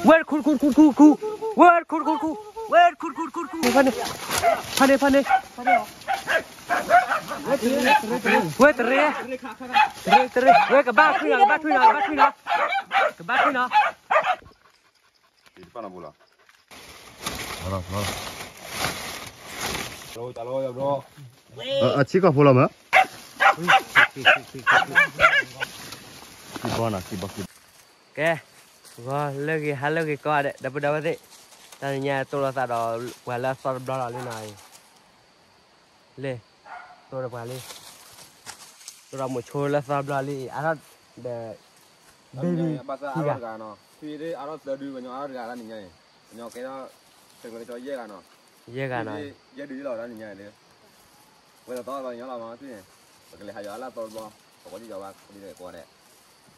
ဝဲတခူတခူတခူတခူတခူ, ဝဲတခူတခူတခူ, ဝဲတခူတခူတခူတခူ, ဖဲန့ၣ်, ဖဲန့ၣ်, ဖဲန့ၣ်, ဝဲတရ့, တရ့, တရ့, ဝဲကဘၣ်ထွံၣ်နီၤ, ကဘၣ်ထွံၣ်နီၤ, ကဘၣ်ထွံၣ်နီၤ, ကဘၣ်ထွံၣ်နီၤ. အဆံကီၢ်ဖိလီၤမး, ကဲ, ဂီၤလၢဂ့ၤ ဟါလၢဂ့ၤကိးဂၤဒဲး ဒီပုၢ်ဒီဝဲၢ်သ့ၣ်, တၢ်နံၤညါတိၢ်လိာ်သးဒီးပှၤလၢအသီတဘျီလီၤလံနီၤ, လ့ၢ်, တိၢ်ဒီးပှၤလံ, တိၢ်ဒီးမိၤဆိလၢသီတဘျီလံ, အါထီၣ်ဒီး ဘ့ၣ်ဘံၣ်, အါထီၣ်တဂၤနီၤ, ဖံအါထီၣ်သၢဒု ပညီအါထီၣ်တဂၤတၢ်နံၤညါအံၤ, ပညီကဲထီၣ် တကလီကစီယဲၢ်ဂၤနီၤ, ယဲၢ်ဂၤနီၤ, ယဲၢ်ဒုလီၤတၢ်နံၤညါအံၤဒီး, ဝဲတသီလီၤညီလီၤမး, ပကလဲၤဟးယီၤအလၢသီတဘျီ, ပကီၢ်ယီၤဘၣ်, ပကီၢ်ဒဲး,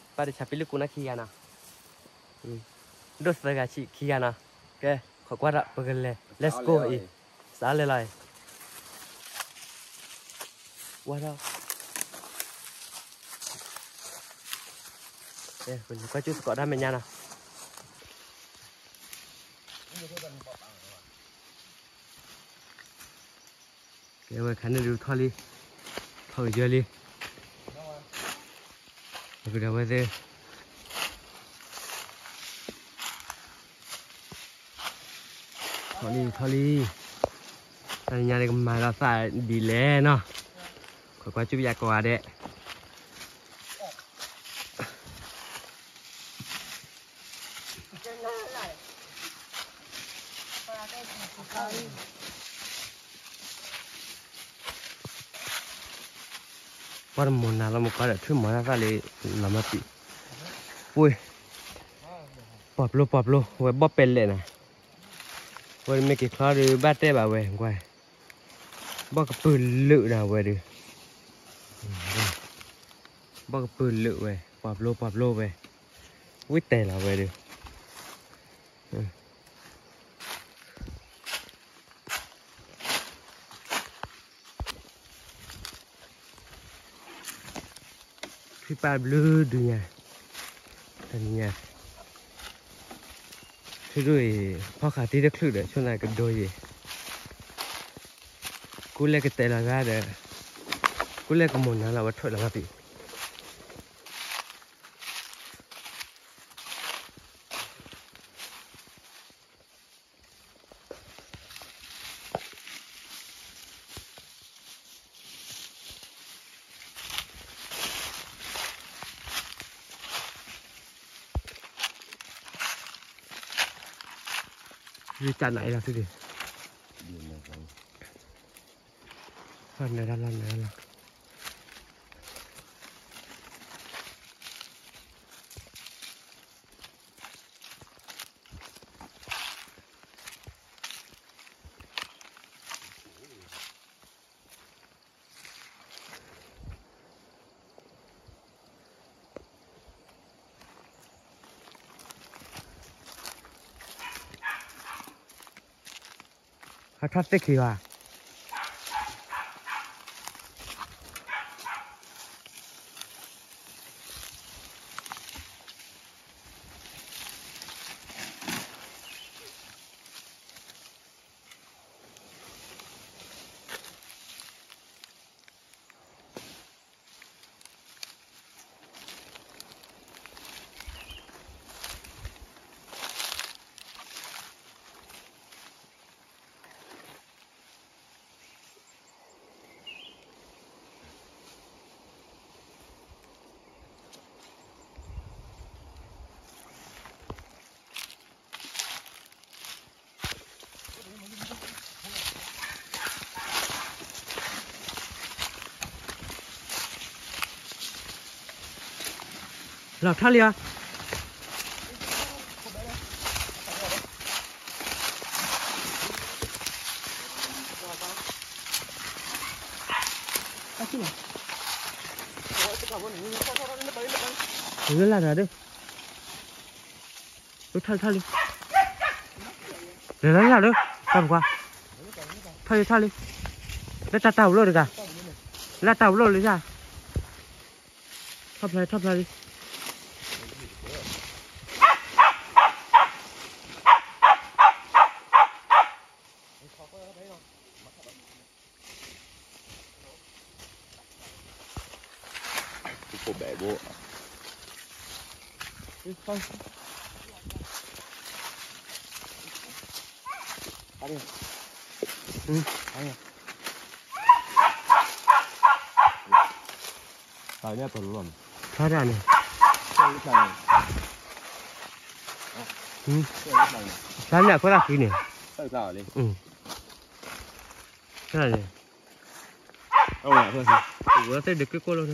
ပၢ်တဆးပ့ၤလၢကူနၢ်ခံဂၤနီၤ, ဒိၣ်သၢဂၤဆံခံဂၤနီၤ, ကဲ, ခိးကွၢ်ထီၣ် ပကလဲၤ let's go အံၤ, စးလဲၤလီၤအံၤ, ဝါထီၣ်, ကဲ, ပကွၢ်ကၠူၣ်သကိးတၢ်မဲာ်ညါနီၤ. ကဲဝဲခါန့ၣ်ဒုးထီၣ်လံ, ထီၣ်ကယၢလံ, ပကဒီးဝဲသ့ၣ်, ထီၣ်လံ ထီၣ်လံ, တၢ်နံၤညါန့ၣ်ကမၤဒီးသၣ်ဒ်လဲၣ်နီၤ, ခိးကွၢ်ကၠူၣ်ပယၤကိးဂၤဒဲး. ပှၤတမိၢ်နၤလီၤမကီဒီး ထွံၣ်မီၤတၢ်သၣ်လံ, လီၤမးပံၤ, ပှ့ၤ, ပှၤပျိပှၤပျိ ဝဲဘီၣ်ပဲလဲၣ်နၤ, ဝဲမ့ၢ်က့ၤချီဒုးဘၣ်တဲဘၣ်ဝဲ, ကွၢ်, ဘီၣ်ကပုာ်လၢာ်ဒၣ်ဝဲဒုး, ဘီၣ်ကပုာ်လၢာ်ဝဲ, ပှၤပျိပှၤပျိဝဲ, ဝံၣ်တဲာ်လီၤဝဲဒုး. ထွံၣ်ပၢ်ဘျုးဒုးညါ, တနံၤညါ, ထွံၣ်ဒိၣ်အံၤ, ဖီၣ်ဃာ်တံၢ်တချုးဒီး ဆိၣ်နၤကဒိယံၤ, ကူလဲၣ်ကတဲလီၤဂၤဒီး, ကူလဲၣ်ကမိၢ်နၤလီၤဝဲထွဲလီၤဂၤပံၤ. ယကနၤအံၤလီၤသုဒံး, လီၤနၢၤလီၤ လီၤနၢၤလီၤ. ဟးထီၣ်သ့ၣ်ခံဘၣ်. လီၤထီၣ်လံဧါ. လၢလၢတၢ်ဒုး ထီၣ်လံ ထီၣ်လံ လၢလၢလၢလၢ တၢ်ပကွၢ် ထီၣ်လံ ထီၣ်လံ လၢတၢ်တၢ်ပလိၣ်တဂၤ လၢတၢ်ပလိၣ်လံ ထီၣ်ဖျါလံ ထီၣ်ဖျါလံ ဘဲဘိ တၢ်ညၣ်ပလီၢ်န့ၣ် ဖျါတၢ်န့ၣ် ဖျါန့ၣ်အခိၣ်သၣ်ဃံန့ၣ် ဖျါန့ၣ် ဝဲသ့ၣ်ဒုးက့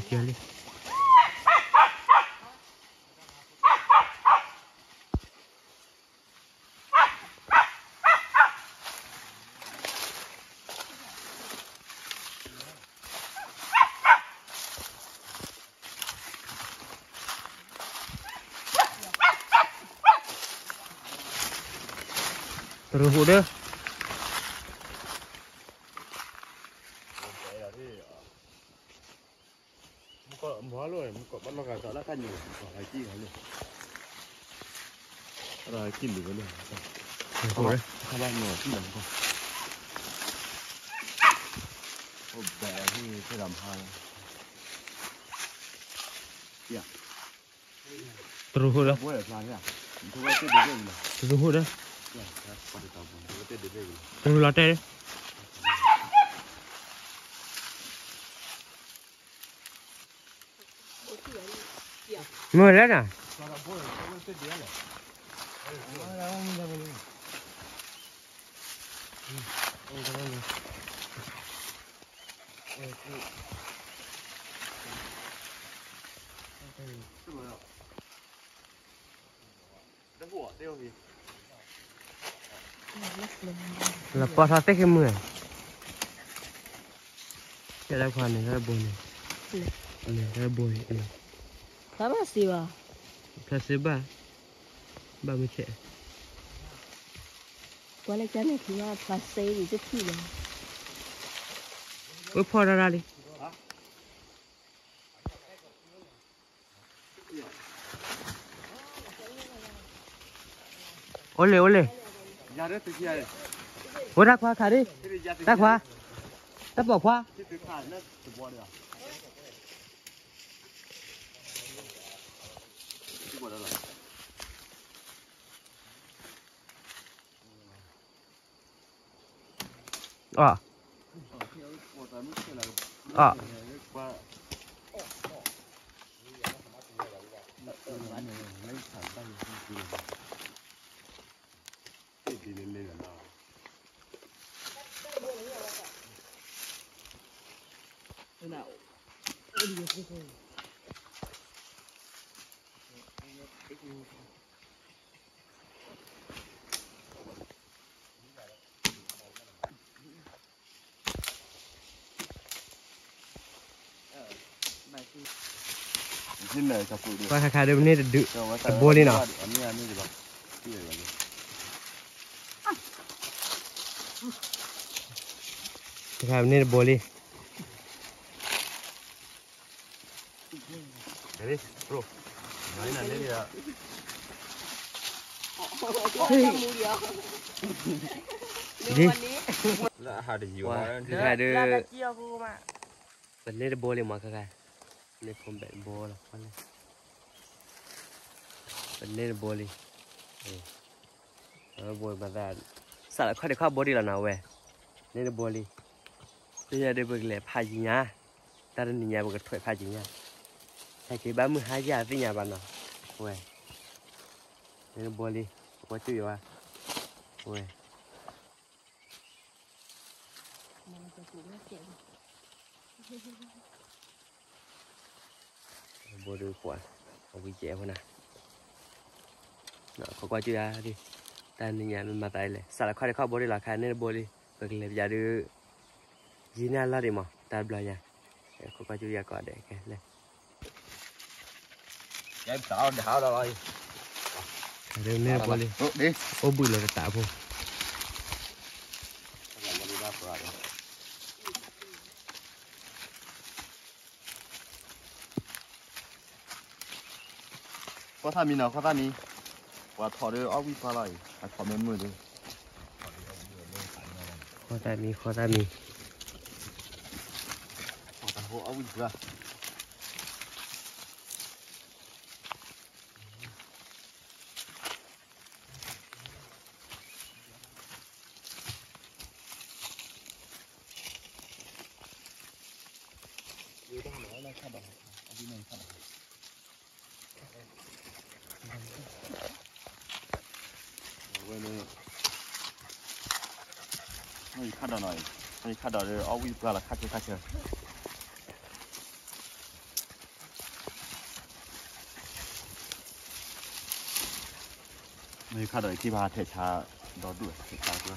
ကိၣ်လီၤ တရူးဟူးဒီး မုၢ်ကီၢ်မုၢ်ဟါလီၤ မုၢ်ကီၢ်ဘၣ်လီၤဂာ်သးလၢခါညိ ဟဲကံၣ်ဟဲလီၤ ဟဲကံၣ်လီၤဝဲလီၤ ခါဘၣ်ညီထံၣ်လီၤမုၢ်ကီၢ် အိၣ်ဘဲဟံၣ်သ့ၣ်ဒီးမဟါလီၤ တရူးဟူးဒီး တရူးဟူးဒီး တရူးလီၤတဲာ် မ့ၢ်လဲၣ်နၤ လၢပီထီၣ်သ့ၣ်ဃ့မုၢ် တဲလၢခွါန့ၣ် တၢ်ဘိန့ၣ် တၢ်ဘိန့ၣ် ဖျါဘၣ်စ့ဘၣ် ဖျါစ့ဘၣ် ဘၣ်မုၢ်ဆဲး ကွၢ်လၢကန့ၣ်ခံဘၣ်ဖျါစ့ဒံးတထံၣ်လီၤ ဝဲဖီၣ်တၢ်တၢ်လံ အိၣ်လံ အိၣ်လံ အိၣ်တၢ်ခွါခးဒံး တၢ်ခွါ တၢ်ပိာ်ခွါ အီ အီ ပှၤခါခါဒ်ပန့ၢ်တဒုး တဘိလံနီၤ ခါခါပန့ၢ်တဘိလံ ဒ် ခါခါဒ် ပန့ၢ်တဘိလံမးခါခါ န့ၢ်ဖိဘဲးတဘိလီၤ ပန့ၢ်တဘိလံ ဘိမၤသး စးလီၤခီၣ်ဒံးခီၣ်ဘိဒံးလီၤနီၤဝဲ န့ၢ်တဘိလံ သ့ၣ်ညါဒ်ပကလဲၤဖးယံၤညါ တၢ်တနံၤညါပကထွဲးဖးယံၤညါ ဟဲက့ၤဘၣ်မုၢ်ဟါယၤသ့ၣ်ညါဘၣ်နီၤ ဝဲ န့ၢ်တဘိလံ အဝဲတူၢ်ယၤဝဲ ဝဲ ဘိဒုးကွၢ် အဝံၤကဲဖိနၤ ခိးကွၢ်ကၢ်ယၤဒ် တၢ်နံၤညါမ့ၢ်မၤသးဒ်လဲၣ် စးလီၤခီၣ်ဒံးခီၣ်ဘိဒံးလီၤခါ န့ၢ်တဘိလံ ပကလဲၤပယၤဒုး ယံၤန့ၢ်အလီၢ်ဒံးမး တၢ်တဘျီညါ ခိးကွၢ်ကၢ်ယၤကိးဂၤဒဲး ကဲလဲၣ် ဒ်န့ၢ်တဘိလံ အိၣ်ဘှံးလၢတတးဖိ တၢ်ဘျီညါဒ်ဒၣ်ပှၤဒီး တ�ၢ်ဘျီညါဒ်ဒၣ်ပှၤဒီး ဃီသၣ်မံနီၤ ဃီသၣ်မံ, ပှၤထီၣ်ဒီးအီၣ်ဝံၣ်ပှၢ်လီၤအံၤ အထီၣ်မ့ၢ်မုာ်ဒီး, ဃီသၣ်မံ ဃီသၣ်မံ, ပှၤတၢ်ဟိအီၣ်ဝံၣ်ပှၢ် ဝဲန့ၣ်, မ့ၢ်ယခါဒီးနီၤ, မ့ၢ်ယခါဒီးဒီး အီၣ်ဝံၣ်ပှၢ်လီၤ ခါဆၢခါဆၢ, မ့ၢ်ယခါဒီးယထံၣ်ဘၣ်ထဲးဆါ ဒီဒူၣ် ထဲးဆါကျ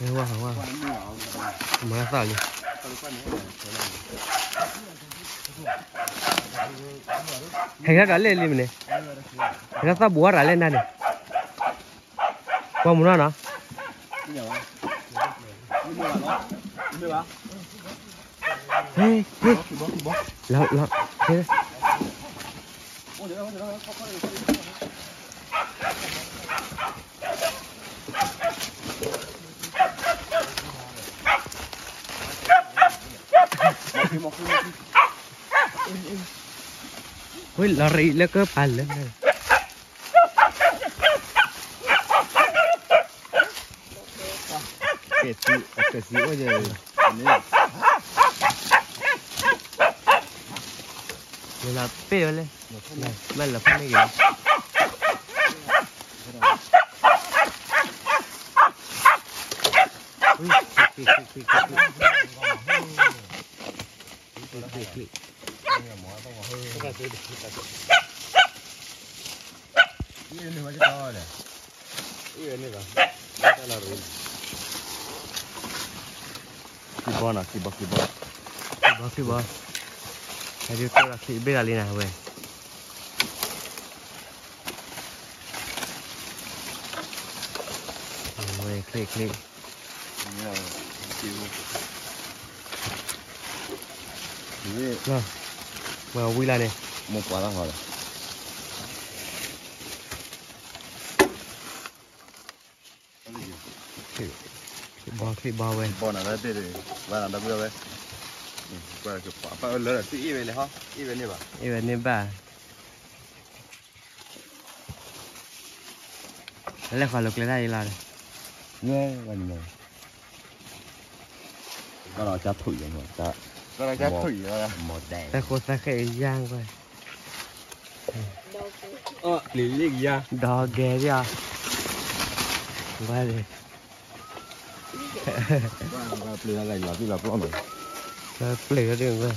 ၢ ဝါ ဝါ မၤသၣ်လံ, ဟဲခါကလဲၣ်လံမ့ၢ်န့ၣ်, ဟဲခါသၣ်ဘိးဝါရၤလဲၣ်နၤန့ၣ်, ကွၢ်မုၢ်နီၤနီၤ, ဟဲ ဟဲ လီၤ လီၤ ဟဲ ဝ့ၢ်လီၤရံလၢကပၤလၢ ကဲသံ အကဲသံအိၣ်ယဲၢ်န့ၣ်, လီၤပ့ၢ်ဝဲလဲၣ်, မ့ၢ်လီၤဖဲန့ၣ်ဂ့ၤလီၤ, ခံဘီနီၤ ခံဘီ ခံဘီ, ခံဘီ ခံဘီ, ဟဲဒုးကၢၢ်လီၤခံဘ့ၣ်လီၤလံနၤဝဲ, ဝဲချ့ချ့, မၤဝံၤလၢန့ၣ်, မိၢ်ပှၢ်လၢဟီလီၤ. ချ့ဘီ ချ့ဘီဝဲ, ချ့ဘီနၤလၢတ့ၢ်ဒီး, ဝဲနၤဒီပုၢ်ဝဲၢ်, ကွၢ်လၢပှၤလၢဒီး သ့ၣ်အ့ၣ်ဝဲလဲၣ်ဟီ, အ့ၣ်ဝဲန့ၢ်ဘၣ်, အ့ၣ်ဝဲန့ၢ်ဘၣ်, လဲၤဃီၤလိာ်ကျဲတၢ်အံၤလီၤ, ဝဲ, ကီၢ်ဒီးကၢ်ထူၣ်ယဲၢ်, ကီၢ်ဒီးကၢ်ထူၣ်ယဲၢ်, သၢဃိသၢဃဲယါကွၢ် လံၤလံကယါ, ဒီးဂဲၤဒၣ်, ဝဲ, ပျ့ၤလီၤပျီၢ်မး, ပျ့ၤလီၤဒၣ်ဝဲ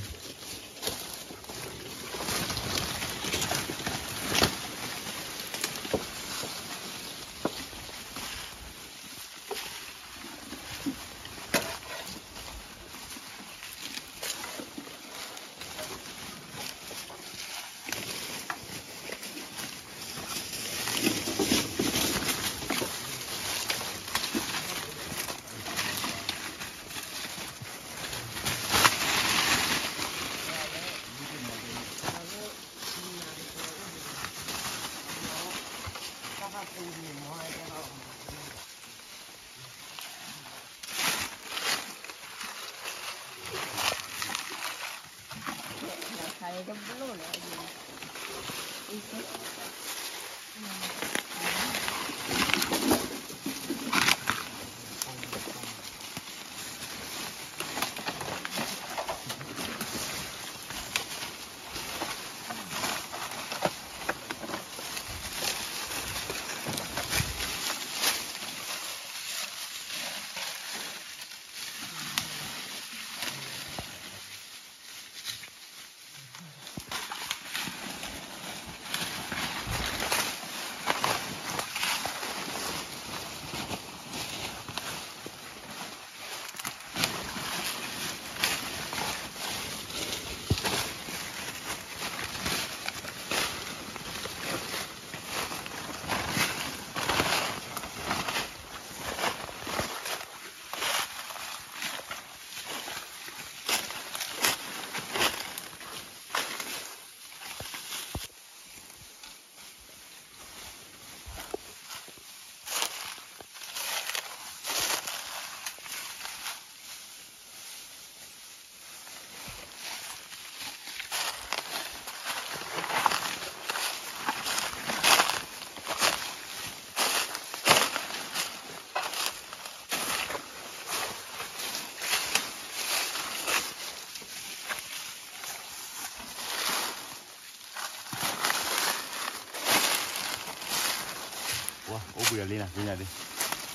ဝါ အိၣ်ဘှံးဒီးလံနၤ သ့ၣ်ညါဒ်,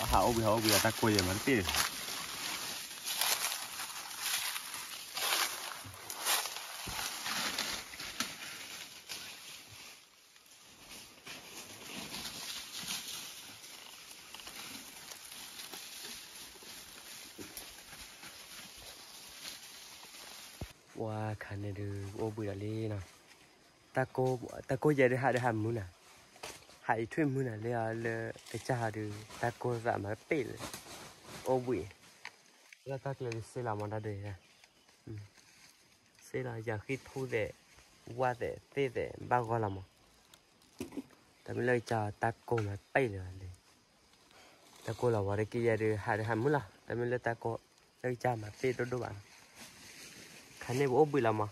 အဟးအိၣ်ဘှံး ဟးအိၣ်ဘှံးဒီးတၢ်ကိၢ်ယဲၢ်မၤတပ့ၢ်ဒီး ပှၤခါန့ၣ်ဒုး အိၣ်ဘှံးဒီးလံနီၤ, တၢ်ကိၢ်ယဲၢ်ဒုး ဟးဒုးဟးမုၢ်နၤ, ဟးအံၤထွံၣ်မုၢ်နၤလၢအီၤလၢကစၢ်ဟးဒုး တၢ်ကိၢ်သးမၤတပ့ၢ်လၢ အိၣ်ဘှံး, လၢတၢ်ကျဲဒုးစ့လီၤမၤတၢ်ဒုး စ့လီၤ ယၤဃံထူသဲး ဝၣ်သဲး သ့ၣ်သဲး ဘၣ်ဂီၢ်လီၤမး, တမ့ၢ်လၢကစၢ်တၢ်ကိၢ်မၤတပ့ၢ်လၢၤဘၣ်လံ တၢ်ကိၢ်လီၤဝဲတက့ၢ်ယဲၢ်ဒုး ဟးဒုးဟးမုၢ်လီၤ, တမ့ၢ်လၢတၢ်ကိၢ်လၢကစၢ်မၤတပ့ၢ်ဒိၣ်ဒိၣ်ဘၣ်နီၤ, ခါန့ၣ်ပအိၣ်ဘှံးလီၤမး,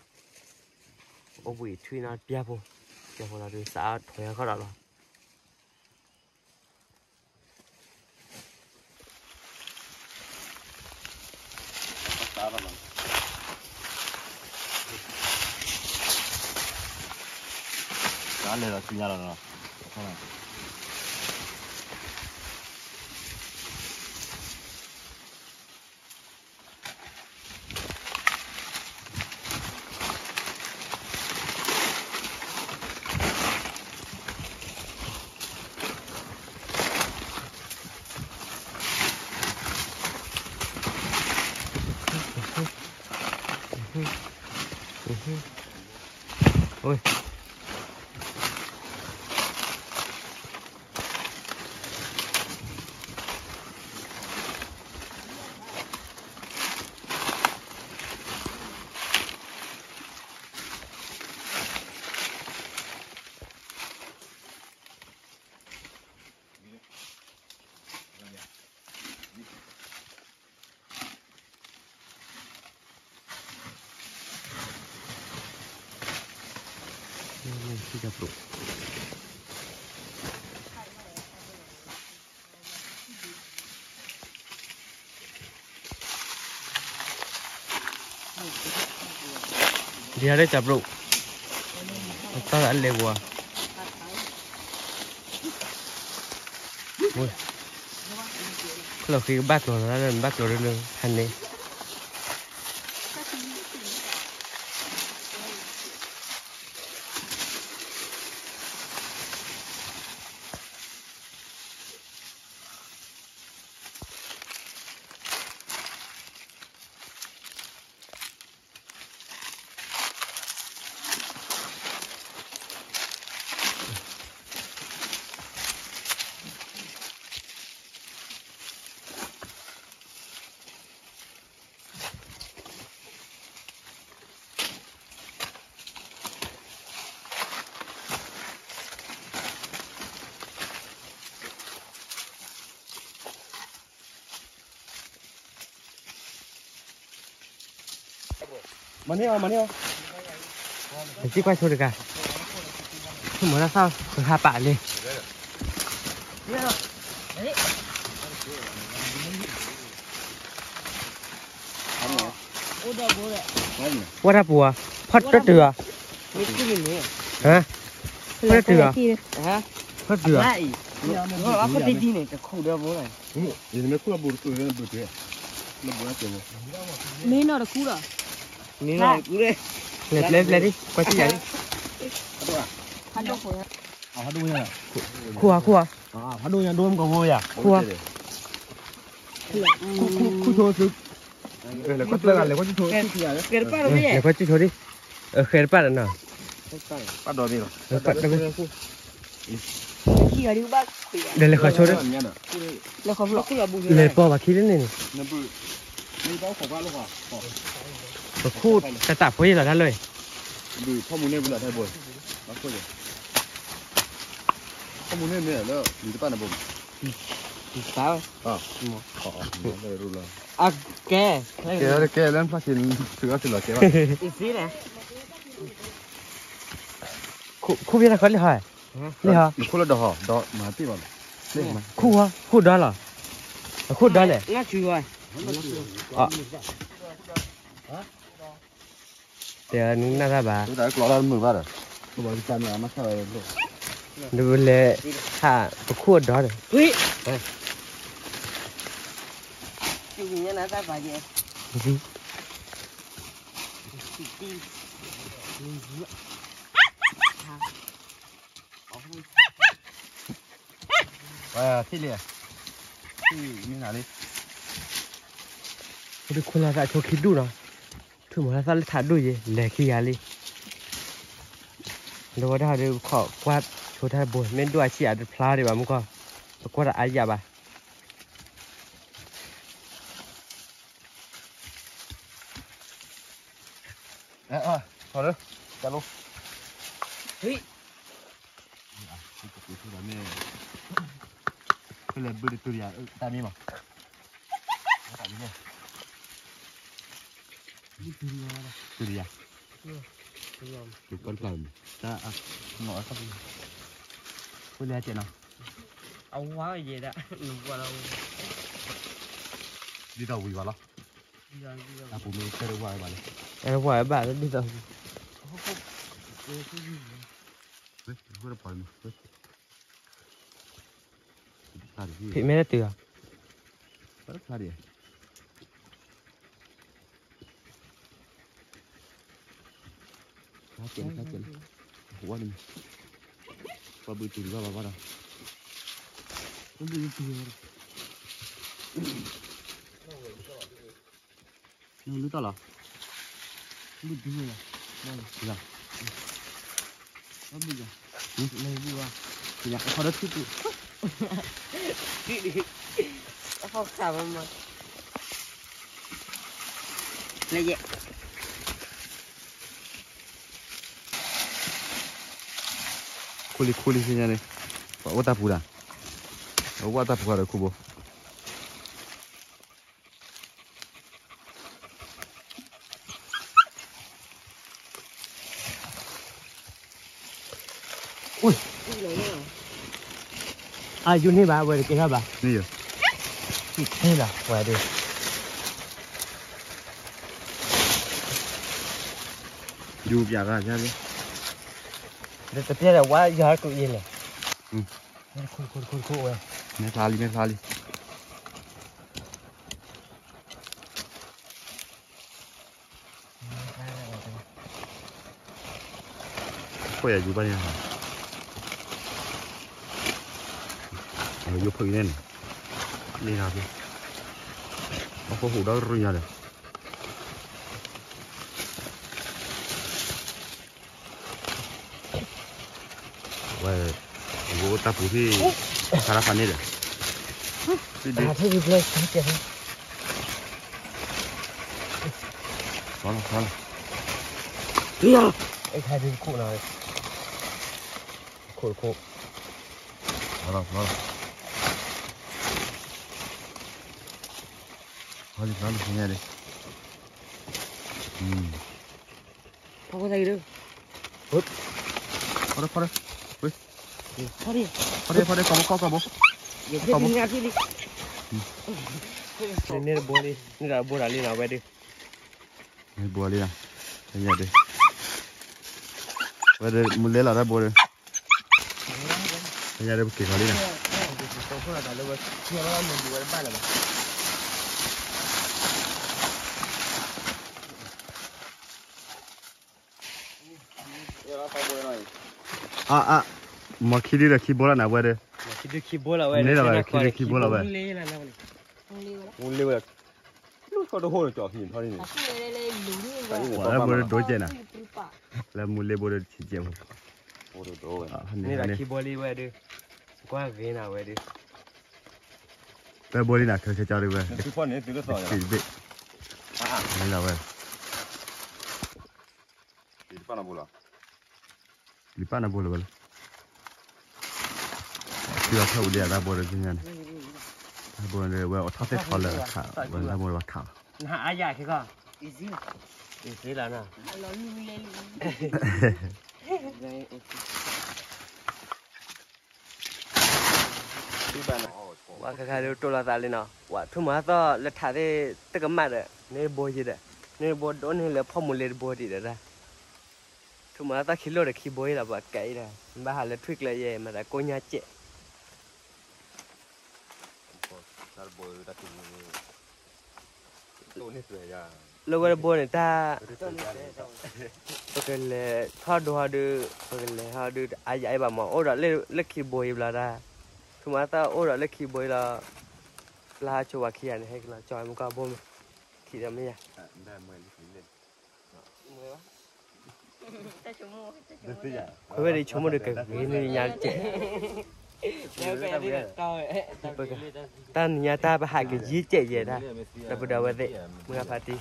အိၣ်ဘှံးထွံၣ်နီၤ ပျၢ်ဖိ, ပျၢ်ဖိလီၤဒုး စးထီၣ်ထီၣ်ခီၣ်ဒီးလီၤ လဲၤလီၤဆူညါလီၤနီၤ ဒ်ဟဲလၢကၠၢ်ပျိ, အတၢ်အလဲၤကွၢ်, ခလီၢ်ဃံကဘၣ်ကျိၤလီၤ ဘၣ်ကျိၤလၢဟးန့ၣ် မၤန့ၢ်အီၤ မၤန့ၢ်အီၤ, ပစံၣ်ကွၢ်ဆိတဂၤ, ဆိမိၣ်တၢ်သၣ် ပဟးပာ်လံ, ဝဲဒၣ်ပူၤဧါ, ဖီၣ်တၢ်တုၤဧါ, ဖီၣ်တၢ်တုၤဧါ, ဖီၣ်တၢ်တုၤဧါ, မ့ၢ်နီၢ်တခူဒီး, လဲၤပျဲပျဲဒံး ကွၢ်စံၣ်ယၤဒံး, ခူဧါ ခူဧါ, ခူဧါ, ခူဆိ, လဲၤကွၢ်စံၣ်ဆိ, လဲၤကွၢ်စံၣ်ဆိဒံး, ဃဲၤတပၣ်ဒီးနီၤ, ဒီးလဲၤဃီၤဆိဒီး, လဲၤပိာ်ဘၣ်ခံလၢန့ၣ်န့ၣ်, ပခူၣ်တၢ်တၢ်ဖိယ့ၢ်လီၤတၢ်လၢ, အကဲ, ကဲလၢဖျါဆံး, သုအီၣ်စ့ၢ်လီၤကဲဘၣ်, ခူၣ်ဖဲတၢ်ခီလံဟီ, လံဟီ, ခူၣ်လၢဒီးဟီ, ဒီးမၤတ့ၢ်ဘၣ်လီၤ, ခူၣ်ဟီ, ခူၣ်ဒီးလီၤ, ခူၣ်ဒီးလဲၣ်, တဲနနၢ်တၢ်ဘၣ်, တၢ်ကျီတၢ်မုာ်ဘၣ်ဒီး, ဘၣ်ကစၢ်န့ၣ်အမၤဆၣ်ဝဲ, နလဲၤဟးပခိၣ်ဒီး, ထံၣ်လံ, မ့ၢ်နၤလံ, ဒုးခိၣ်လီၤသးဆိခံဒူၣ်နီၤ, ထူၣ်မၤလီၤသးလၢထးဒူၣ်ယဲ လဲၤခံဂၤလံ, ဒီးဝဲဒၣ်ဒုးခိၣ်ကွၢ်ဆိတၢ်တဘိ မ့ၢ်ဒိၣ်အဆံးအတဖျါဒံးဘၣ်မူကီၢ်, ပကွၢ်တၢ်အါယၤဘၣ် လၢ, ဖဲလဲၣ်ဘုတတုၤယၤတၢ်မံမး, တုၤယၤ, တုၤပှၤတဖျါမး, တၢ်, ဖိလၢကဲနီၤ, အဝါယဲဒၣ်, ဒ်သိးဝံၤဘၣ်လီၤ, တၢ်ပူၤမ့ၢ်တဲတဝါဘၣ်လီၤ, တဝါဘၣ်လီၤဒ်သိး, ဖံးမ့ၢ်တတုၤ, ဖျါဒံး, ဖျါကဲး, ဖျါကဲးလီၤ, ဝါန့ၣ်, ပှၤဘုတုၤဘၣ်ဘၣ်ဘၣ်ဒီး, နလုၢ်တၢ်လီၤ, ဘုတုၤလီၤ, ဘုယၤ, ဘုယၤ, အခီဒီးထံတူၢ်, အခီခးမးမး, လၢယဲ ခိၣ်လံၤခိၣ်လံၤသ့ၣ်ညါန့ၣ်, ပှၤအိၣ်တၢ်ပူၤဒၣ်, ပှၤအိၣ်တၢ်ပူၤဒီးခိၣ်ဘိ အါ ယူန့ၢ်ဘၣ် အဝဲတကဲထီၣ်ဘၣ်, ထဲလီၤ ဝဲဒၣ်, ယူပျးဂၤ, တပျဲဒီး ဝါယၤကအိၣ်ယဲလဲၣ်, ခိၣ်ခိၣ်ခိၣ်ဝဲ, မဲဖျါလံ မဲဖျါလံ. ခိၣ်ယၤယူၤဘၣ်န့ၣ်, ယိဖိအံၤန့ၣ်, န့ၣ်လီၤ, အခိၣ်ဟူးဒီးရူၢ်ညါဒီး ဝဲ, ဝဲတၢ်ပူၤထံၣ်, ခါရၣ်ဖးန့ၣ်ဒီး, ထံၣ်ဒုး, လီၤလီၤ, လီၤလီၤ, တခိၣ်နီၤ, တခိၣ်တခိၣ်, လီၤလီၤ, လီၤလီၤ, လီၤလီၤ, ဖဲညါဒီး, ဖီၣ်ဖီၣ်, ဖီၣ်ဒီး, ဖီၣ်ဒီး, ဖီၣ်ဒီး, ဖီၣ်ဒီး, ကီၢ်ဘိ, ကီၢ်ဘိ, န့ၣ်တဘိလံ, န့ၣ်တဘိတၢ်လံနီၤ ဝဲဒၣ်, န့ၣ်တဘိလံနီၤ, ဖဲညါဒီး, ဝဲဒၣ်မုၢ်လဲလီၤတၢ်ဘိဒီး, ဖဲညါဒီးပက့ၤခီလံနီၤ. အါအါ, မ့ၢ်ခံဒုဒီးခံဘိလီၤနၤဝဲဒီး, မ့ၢ်လီၤဝဲခံဒုခံဘိလီၤဝဲ, မူလ့ဝဲဒၣ်, လူၢ်ထီၣ်တဟိၣ်န့ၣ် ကၠီၣ်ခံထီၣ်န့ၣ်, ပှၤလၢဘိဒီးဒိကဲနၤ, လၢမူလ့ဘိဒီးဆံးကဲမး, န့ၣ်ဒၣ်ခံဘိလံဝဲဒၣ်, ကွၢ်ဂ့ၤနၤဝဲဒၣ်, ပဘိလံနၤ ခဲဆဲကၠီဒၣ်ဝဲ, တဘ့ၣ်, န့ၣ်လီၤဝဲ လံပၢ်နဘိလီၤဝဲလၢ, ထံအီၣ်ဖျၢၣ်ပူၤဒ်အတၢ်ဘိဒီးသ့ၣ်ညါန့ၣ်, တၢ်ဘိန့ၣ်ဝဲအိၣ်ထီၣ်သ့ၣ်ထီလၢအခး, ဝဲတၢ်ဘိဘၣ်ခးလီၤ, နဟးအါယၤခဲကီၢ်, အ့ၣ်သ့လီၤနီၤ, ဝဲခဲခါဒုးတိၢ်လီၤသးလံနီၤ, ဝဲထူၣ်မၤသီၣ်လၢထးသ့ၣ်တကမၣ်ဒီး န့ၢ်တဘိယံၤဒီး, န့ၢ်တဘိဒိၣ်န့ၢ်လၢဖီၣ်မူလ့တဘိဒံးဒီးဒၣ်, တ ဆိကမိၣ်သးခံလိၣ်ဒီးခံဘိအံၤလီၤ ပှၤကဲအံၤဒီး ဘၣ်ဟးလၢထွံၣ်ကျဲယဲ မၤသးကိၢ်ညါစဲး လၢဝဲတဘိန့ၣ်တၢ် ပကလဲၤထီၣ်ဒိဟီဒုး ပကလဲၤဟီဒုး အါယအံၤဘၣ်မး အိၣ်ဒီးလၢခံဘိအံၤဘျီတၢ် ဆိကမိၣ်သးအိၣ်ဒီးလၢခံဘိအံၤလီၤ ပျၢ်ဆိပှၤခံဂၤန့ၣ် ဟဲက့ၤလီၤ ကၠီမုၢ်ကီၢ်ဘိမး ထံၣ်ဒီးမ့ၢ်ယၤ ခွဲးဝဲဒၣ်ဆိကမိၣ်ဒီးကဂ့ၤန့ၢ်ညါတစဲး တၢ်နံၤညါတၢ်ပဟးကယံာ်စဲးယဲဒၣ် ဒီပုၢ်ဒီဝဲၢ်သ့ၣ် မုၢ်ဂၤဖါတံၢ်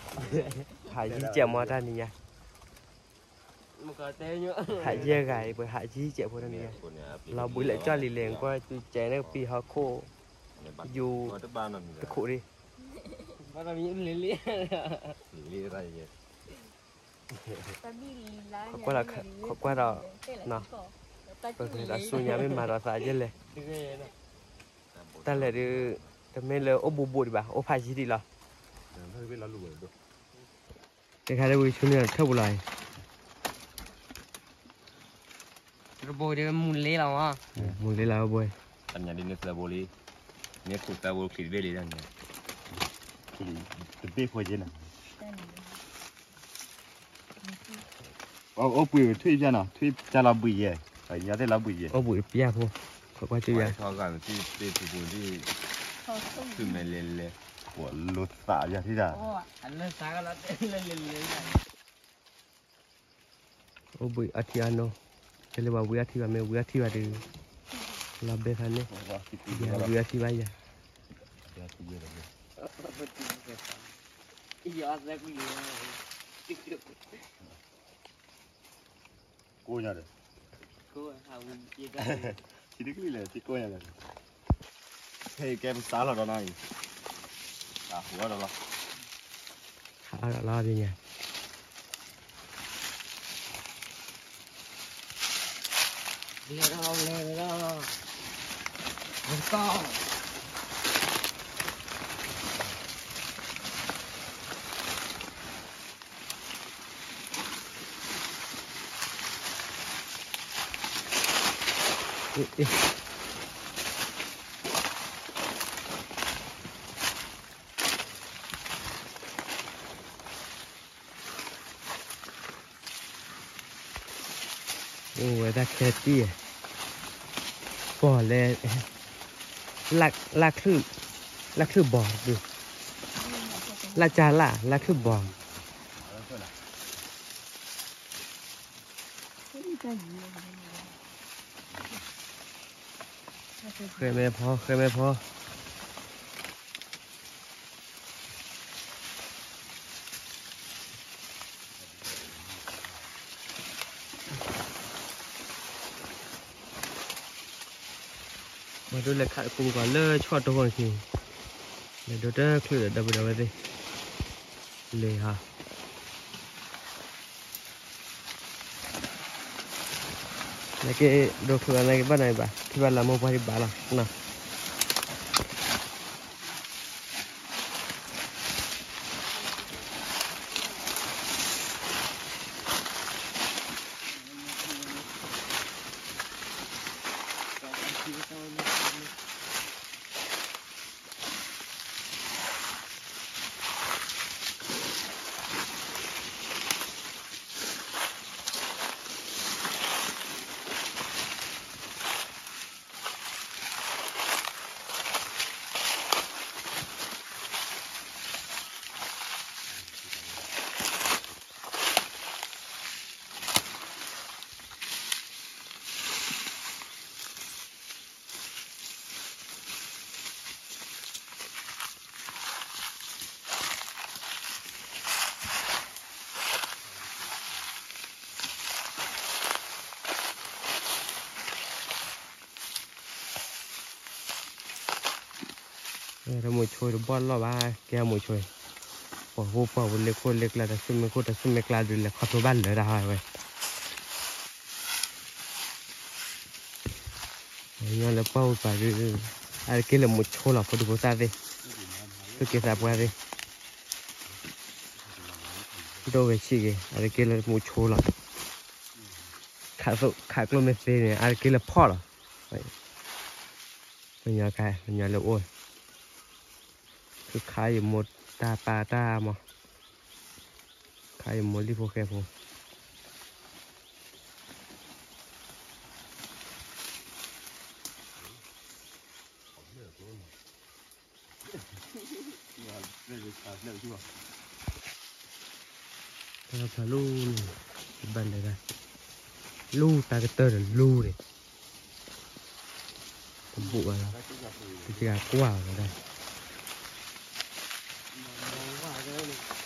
ဟးယံာ်စဲးမးတၢ်နံၤညါ ဟးယဲၢ်ဂၤအံၤ ပှၤဟးယံာ်စဲးဖိတၢ်နံၤညါ လီၤဘှံးလၢကၠီၣ်လံၤလဲၣ် ကွၢ်စဲးန့ၣ်ပံာ်ဟီၣ်ခိၣ် ယူၤ တခိၣ်ဒံး ကွၢ်ဒီး ကွၢ်ဒီး ပကလဲၤတၢ်ဆူညါမ့ၢ်မၤဒီးသးယဲၢ်လဲၣ် တၢ်လဲၤဒုး တမ့ၢ်လၢအိၣ်ဘူးဘူးဒံးဘၣ် အိၣ်ဖးယံၤဒံးလီၤ တခါဒ်ဝံၤဆူန့ၣ်ထၢၣ်ပူၤလီၤ တဘိဒီးမူလ့လီၤမး မူလ့လီၤဘိ တၢ်ညါဒ်န့ၣ်သၢဘိလံ န့ၣ်ခိၣ်သၢဘိချံတဘ့ၣ်လံတၢ်ညါ တဘ့ၣ်ဖိယဲၢ်နၤ အိၣ်ဘှံးထွံၣ်ပျၢ်နီၤ ထွံၣ်ပျၢ်လီၤဘှံးယဲၢ် ညါသ့ၣ်လီၤဘှံးယဲၢ် အိၣ်ဘှံးပျၢ်ဖိ ခွဲးကွၢ်စူၣ်ယၤ ထီဂာ်နသုသ့ၣ်ပူၤပူၤဒ် သုမဲာ်လဲၤလဲၤ ကွၢ်လိာ်သးယၤထံၣ်တၢ် အိၣ်ဘှံးအထံအနိ တလဲၤဘၣ်ဝံၤအထံဘၣ် မ့ၢ်ဝံၤအထံဘၣ်ဒီး လီၤဘဲဖးန့ၣ် ယဝံၤအထံဘၣ်ယၤ ကိၢ်ညါဒီး ထံတကလုာ်လဲၣ် ထံကိၢ်ညါဒီး ဟဲကဲပစးလီၤဒီးနီၤအံၤ တၢ်ဟူအီၤဒီးလီၤ ဟးအီၤဒီးလီၤပညါ လဲၤဒီးလီၤ လဲၤဒီးလီၤ လဲၤတကီၢ် အိၣ်ဝဲဒၣ်ခဲတံၢ်, ပီၢ်လဲၣ်, လၢ်ချုၣ်, လၢ်ချုၣ်ဘီၣ်, လၢ်ကၢ်လၢ်, လၢ်ချုၣ်ဘီၣ်. ဃဲမဲဖီ, ဃဲမဲဖီ. ပှၤဒိးလဲၤခးတကိးကီးလၢဆီၣ်တိၢ်ဃီန့ၣ်, လဲၤဒိးတချုးဒီး ဒီပုၢ်ဒီဝဲၢ်သ့ၣ်, လဲၤဟး နက့ၤဒိးချုးဘၣ် နက့ၤဘၣ်နၤဘၣ် ထံၣ်ဘၣ်လၢမိၢ်ပှၢ်ဒံးဘၣ်လီၤနီၤ. တၢ်မိၤဆိတဘီၣ်လီၢ်ဘၣ်, ကဲမိၤဆိ, ပှၤဟူပှၤဝဲလၢခိၣ်လၢကျါ တၢ်ဆူၣ်မဲာ်ခိၣ် တၢ်ဆူၣ်မဲာ်ကျါဒုး လဲၤခီဖျိဘၣ်လၢတၢ်ဟးဝဲ ညီလၢပှၢ်ဝံၤပာ်ဒုး, အါတက့ၢ်လၢမိၤဆိလီၤ ဖိဒံဖိသၣ်သ့ၣ်, သူၣ်က့သးပှၢ်သ့ၣ်, ဒိၣ်ဂ့ၤဆံးဂ့ၤ အါတက့ၢ်လၢမိၤဆိလီၤ. ခးကျိမ့ၢ်သ့န့ၣ် အါတက့ၢ်လၢဖီၣ်လီၤ. ပညီခါ ပညီလၢအိၣ်, ခါယမိၢ်တၢ်ပၢ်တၢ်မၤ, ခါယမိၢ်လံၣ်ဖိဃဲဖိ တၢ်ဖးလူန့ၣ် တဘၣ်လဲၤဒၣ်, လူတၢ်ကတၢၢ်ဒီးလူန့ၣ်, တဘူးဘၣ်လီၤ, တစှၤကွၢ်လီၤဒၣ်. ဟ့ၣ်လီၤ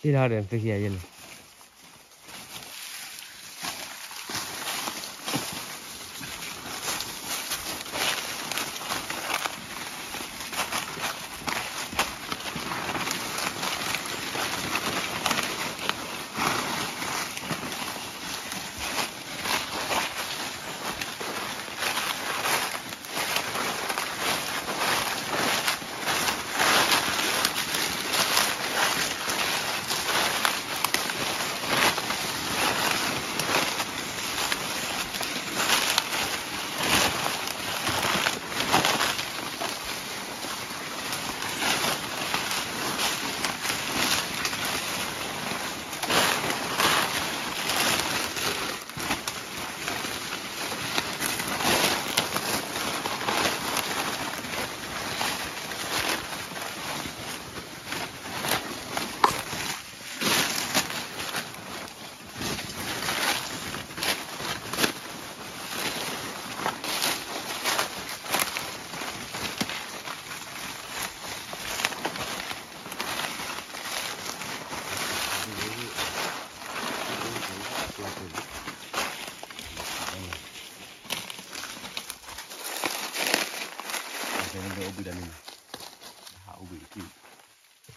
ဒီးသုဟံးယဲၢ်န့ၣ်.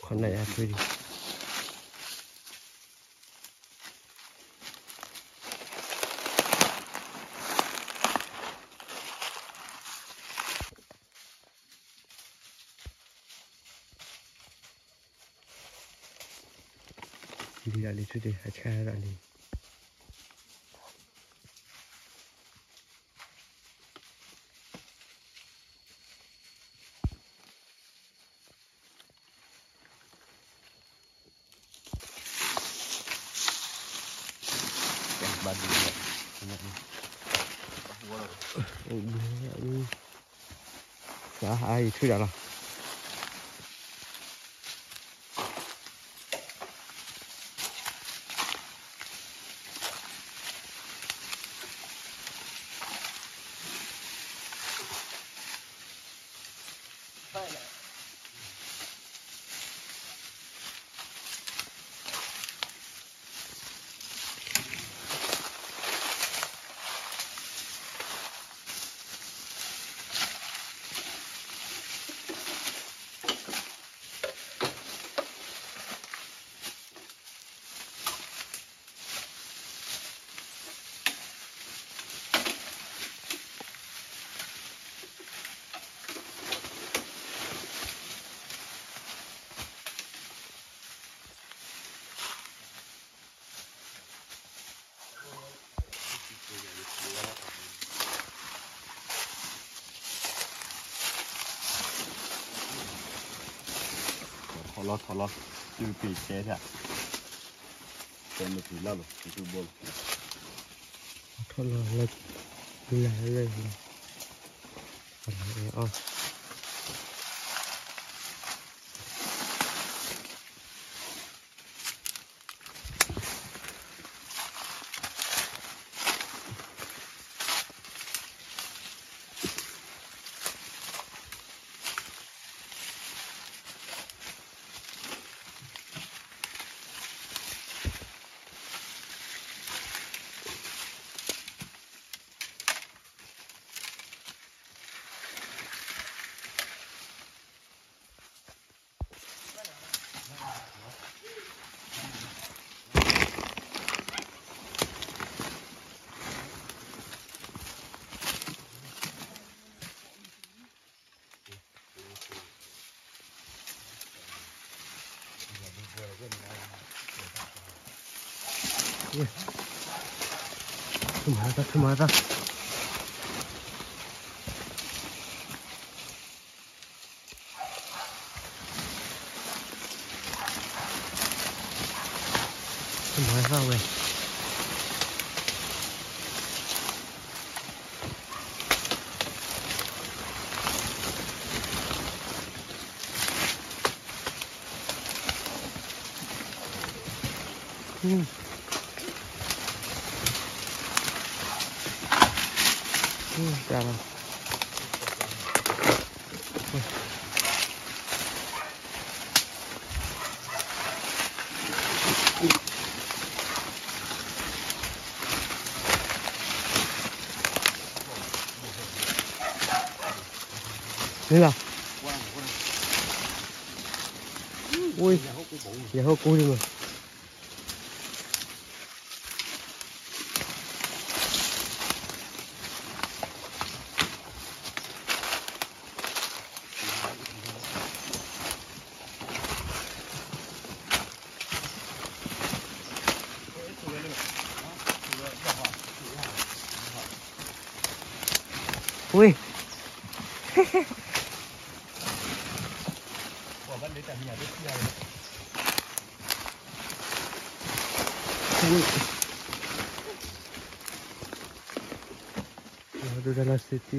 ခီနၢ်ယၤထွံၣ်ဒံး. ဒ်ဒၣ်လံ ထွံၣ်ဒံး အဆၣ်ဒၣ်လံ. ဘၣ်ဒုးလီၤ, စးအါယထွံၣ်ဒၣ်လီၤ. ထီၣ်လီၤထီၣ်လီၤ, တုၤပ့ၤတဲဖၣ်, တဲမ့ၢ်ပံၤလီၤလီၤ တုၤဘိလီၤ, ထီၣ်လီၤလီၤ, ပံၤလီၤလီၤ, အီၤ ထူၣ်မၤသး ထူၣ်မၤသး, ထူၣ်မၤသးဝဲ. မ့ၢ်လီၤ, ယဟိကူဒံးမး. ဝ့ၢ်, ဝ့ၢ်, ဒိၣ်တၢ်လၢစ့တံၢ်,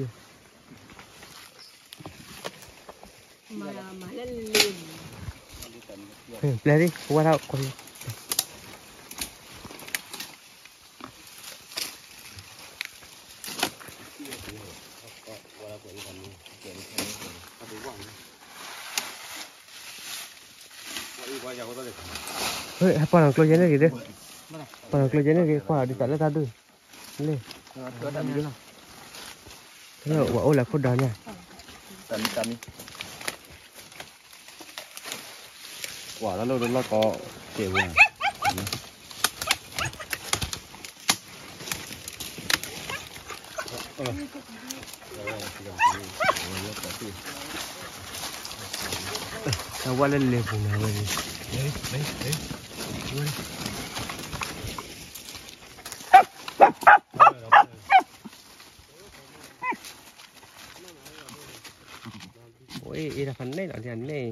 ပျဲၢ်ဒ် ဝဲဒၣ်, ပှၤနီၢ်ကျိယဲန့ၣ်ဂ့ၤ, ပှၤနီၢ်ကျိယဲန့ၣ်ဂ့ၤ ကွၢ်ဒ်သိးလၢတၢ်ဒုး, လၢ, လၢပှၤအိၣ်လၢခိၣ်ဒီညါ, ကွၢ်လၢလီၢ်ကီ, ကဲဝဲ တၢ်ဝဲလၢလဲၤပူၤနၤဝဲန့ၣ်, အ့ၣ် အ့ၣ်တၢ်ဖးန့ၣ်လီၤန့ၣ်,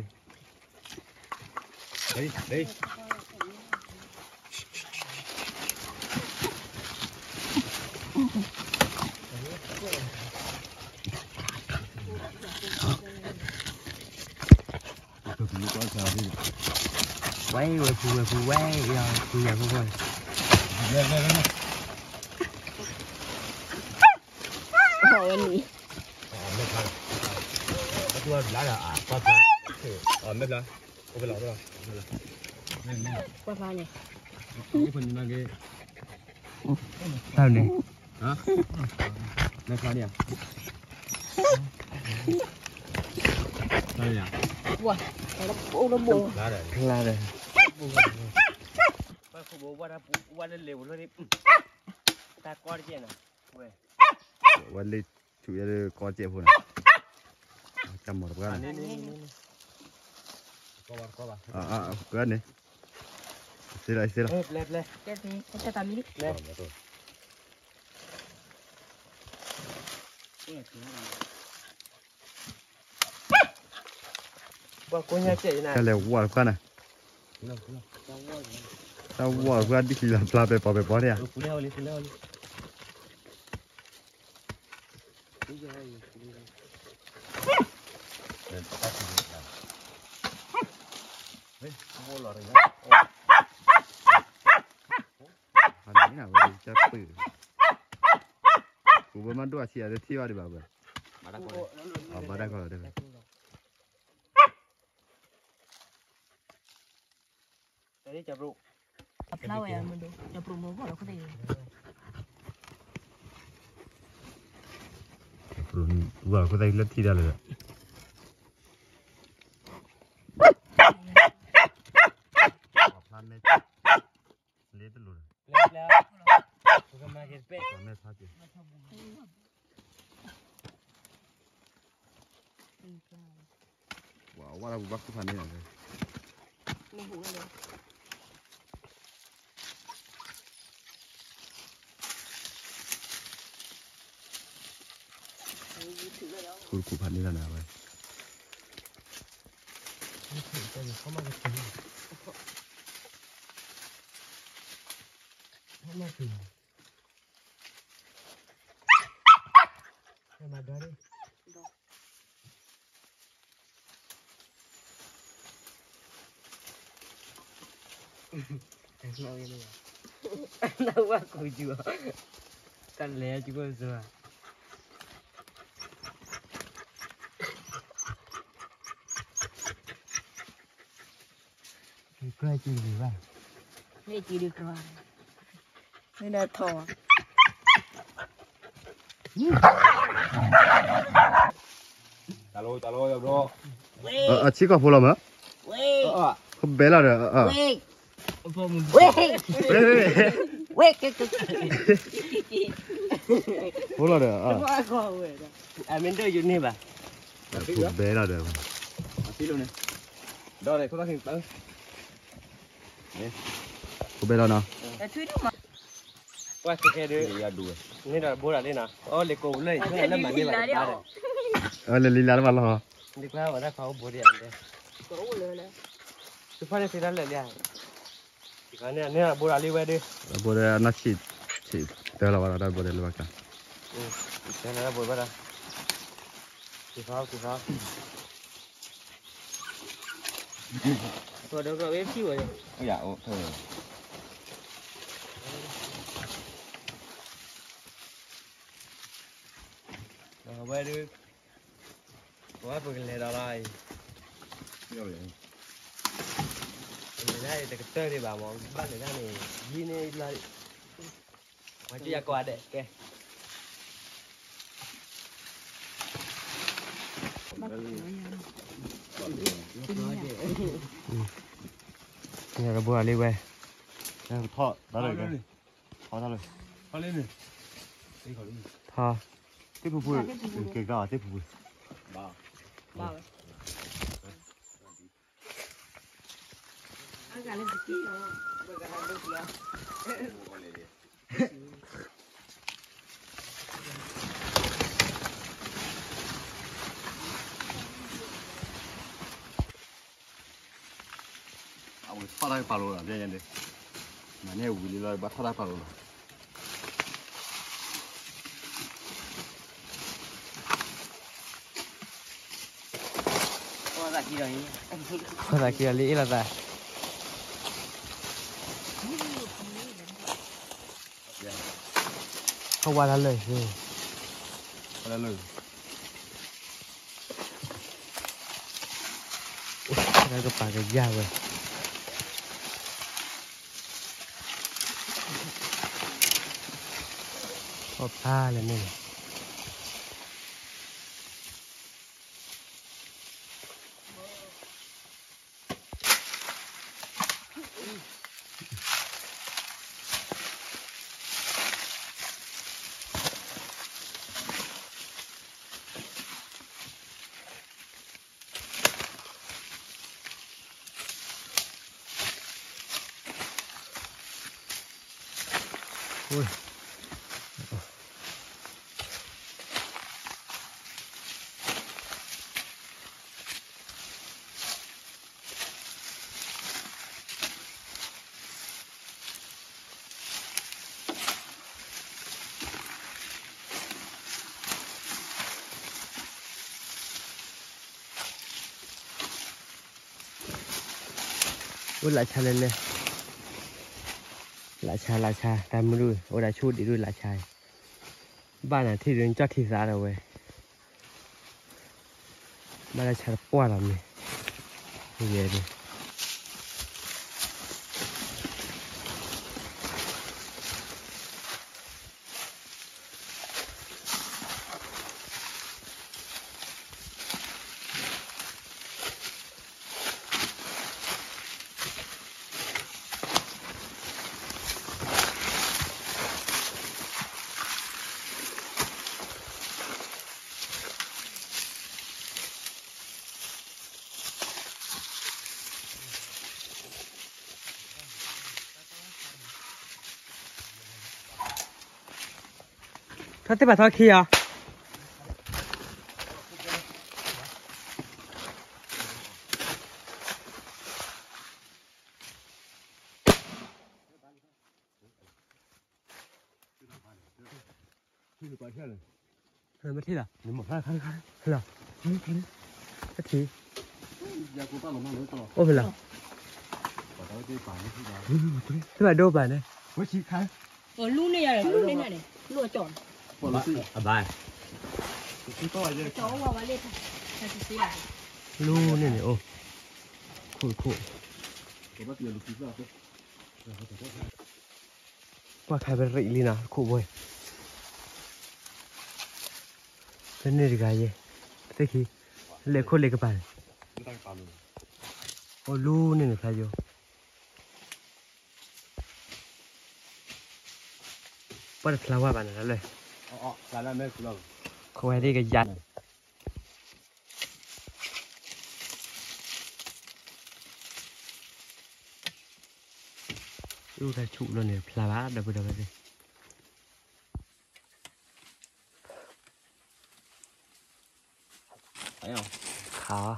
ဝဲ ဝဲပူၤ ဝဲပူၤ ဝဲ ယၤပူၤ ယၤပူၤ ဝဲ, ဝဲနံၤ, ကွၢ်ဖျါန့ၣ်, တၢ်န့ၣ်, မဲာ်ဖျါဒံးဧါ, တၢ်န့ၣ်ဧါ, ဝါ, အိၣ်လၢဘိ, ဖျါဒီး, ဖျါဒီး, ဝဲလၢ ထူၣ်ယဲၢ်ကီၢ်စဲးဖိန့ၣ်, တၢ်မၤတပှၢ်န့ၣ်, ကၢန့ၣ်, စ့လီၤ စ့လီၤ, ပျဲၢ်ပျဲၢ်, တၢ်လဲၤဝီတခွါန့ၣ်, တၢ်ဝီတခွါဒ်လီၤဖျါပဲာ်ပီၤပဲာ်ပီၤန့ၣ်ဧါ. အဝဲတၢ်ပၢၢ်, ပူၤဘၣ်မးဒိၣ်အဆံးအတထံၣ်ဘၣ်ဒံးဘၣ်ဝဲ, ဘၣ်တၢ်ကီလီၤတဲဝဲ, တၢ်ဖျါဝဲ, ဝဲခိၣ်သၣ်လၢထံၣ်တၢ်လၢ, ဖျါမဲ, လ့တလိၤ, ပကမၤက့ၤတပဲၣ်, မဲဖျါက့ၤ, ဝဲဝဲဒၣ်ပူၤဘၣ်ခိၣ်ဖးန့ၣ်လီၤ. ခိၣ်တခိၣ်ဖးန့ၣ်လီၤန့ၣ်ဝဲ, နဝဲကူယူၤ, တၢ်လဲၤကၠူကၠူၤ, ကြၢးကၠူၤဘၣ်, မ့ၢ်ကၠူၤဒီးကြၢး, မ့ၢ်ဒၣ်ထီၣ်, တၢ်လီၤ, တၢ်လီၤ, အဆံးကီၢ်ဖိလီၤမး, ဘဲလီၤဒီး, ဝဲ, ဝဲ, ဝဲ, ဖိလီၤဒီး, အမ့ၢ်ဒိၣ်ယူၤန့ၢ်ဘၣ်, ဘဲလီၤဒီး, ဒီးခိၣ်ဘဲ, ခိၣ်ဘဲလီၤနီၤ. ပှၤခဲခဲဒုး, န့ၣ်ဒီးဘိဒၣ်လံနီၤ, အလဲၤကိးလၢအံၤ လၢမၤန့ၢ်ဘၣ်တဘၣ်ဒီး, အလဲၤလံလါတဘၣ်လီၤ, ဒ်ခွါဝဲဒၣ်ခွါအိၣ်ဘိဒံးဧါ, သုဖီၣ်န့ၢ်သ့တၢ်လၢာ်လံဧါ, န့ၣ်ဘိဒၣ်လံဝဲဒုး, ဘိဒၣ်အနီၢ်ဆံး, ဆံးတၢ်လီၤဘၣ်ဒီး တၢ်ဘိဒၣ်လၢဘၣ်ကျါ, တၢ်လီၤဘိဒၣ်, က့ၤဖီ, က့ၤဖီ. ကဒီးကီးဝဲဖံဝဲ, အိၣ်ယၤအိၣ်, အဝဲဒုး, အဝဲပကလဲၤဒီးလီၤအံၤ, ပလဲၤဒၣ်အံၤတကတၢၢ်ဒံးဘၣ်မး, ဘၣ်လဲၤဒၣ်န့ၣ်, ယံၤန့ၣ်လီၤ, ပှၤကယၤကိးဂၤဒဲး, ကဲ ညါကဘိအလံဝဲ, ထီၣ်တၢ်လၢ, ထီၣ်တၢ်လၢ, ထီၣ်, သ့ၣ်ဖူဖူ, က့ၤကီးသ့ၣ်ဖူဖူ, အဝဲထီၣ်တၢ်ကပၤလိၤလီၤ, မၤန့ၢ်ဝံၤလံလီၤ ဘၣ်ထီၣ်တၢ်ကပၤလိၤလီၤ. ဖီသးခံလီၤလံအ့ၣ်လိာ်သး, ထီၣ်ဝါတၢ်လၢာ်, တၢ်လၢာ်, တၢ်ကပၤကယၢ်ဝဲ, ထီၣ်ဖျါလၢန့ၣ်လီၤ. အိၣ်လၢဆါလဲၣ်လဲၣ်, လၢဆါ လၢဆါ တၢ်မုၢ်ဒိၣ် အိၣ်ဒၣ်ဆူၣ်ဒံးဒိၣ်လၢဆါ, ဘၣ်နၤထံၣ်ဒုးကၠီၣ်ထံသးဒီးဝဲ, ဘၣ်လၢဆါတပှၢ်လီၤမ့ၢ်, ယဲဒၣ် ထီၣ်သ့ၣ်ဘၣ်ထီၣ်ခံဧါ. မ့ၢ်ထံၣ်လီၤ, တထံၣ်, အိၣ်ဖဲလီၤ, သ့ၣ်ဘၣ်ဒိၣ်ဘၣ်န့ၣ်, လူန့ၢ်ယၤန့ၣ် လူန့ၢ်ယၤန့ၣ် လူအကၠီၣ်န့ၣ်, အဘၣ်, လူန့ၢ်န့ၣ်အိၣ်, ခိၣ်ခိၣ် ကွၢ်ခါပရံးလံနီၤ ခိၣ်ဘိ, လၢန့ၣ်တဂၤယဲ, သ့ၣ်ခံ, လဲၤခိၣ်လဲၤကပၤန့ၣ်, အိၣ်လူန့ၢ်န့ၣ်ဖျါယိ, ပှၢ်တဖျါဝါဘၣ်န့ၣ်လၢ, ခိၣ်ဝဲဒၣ်ကယၤန့ၣ် အိၣ်တၢ်ဆူၣ်လီၤန့ၣ် ဖျါဘၣ်ဒီပုၢ်ဒီဝဲၢ်သ့ၣ်, ခး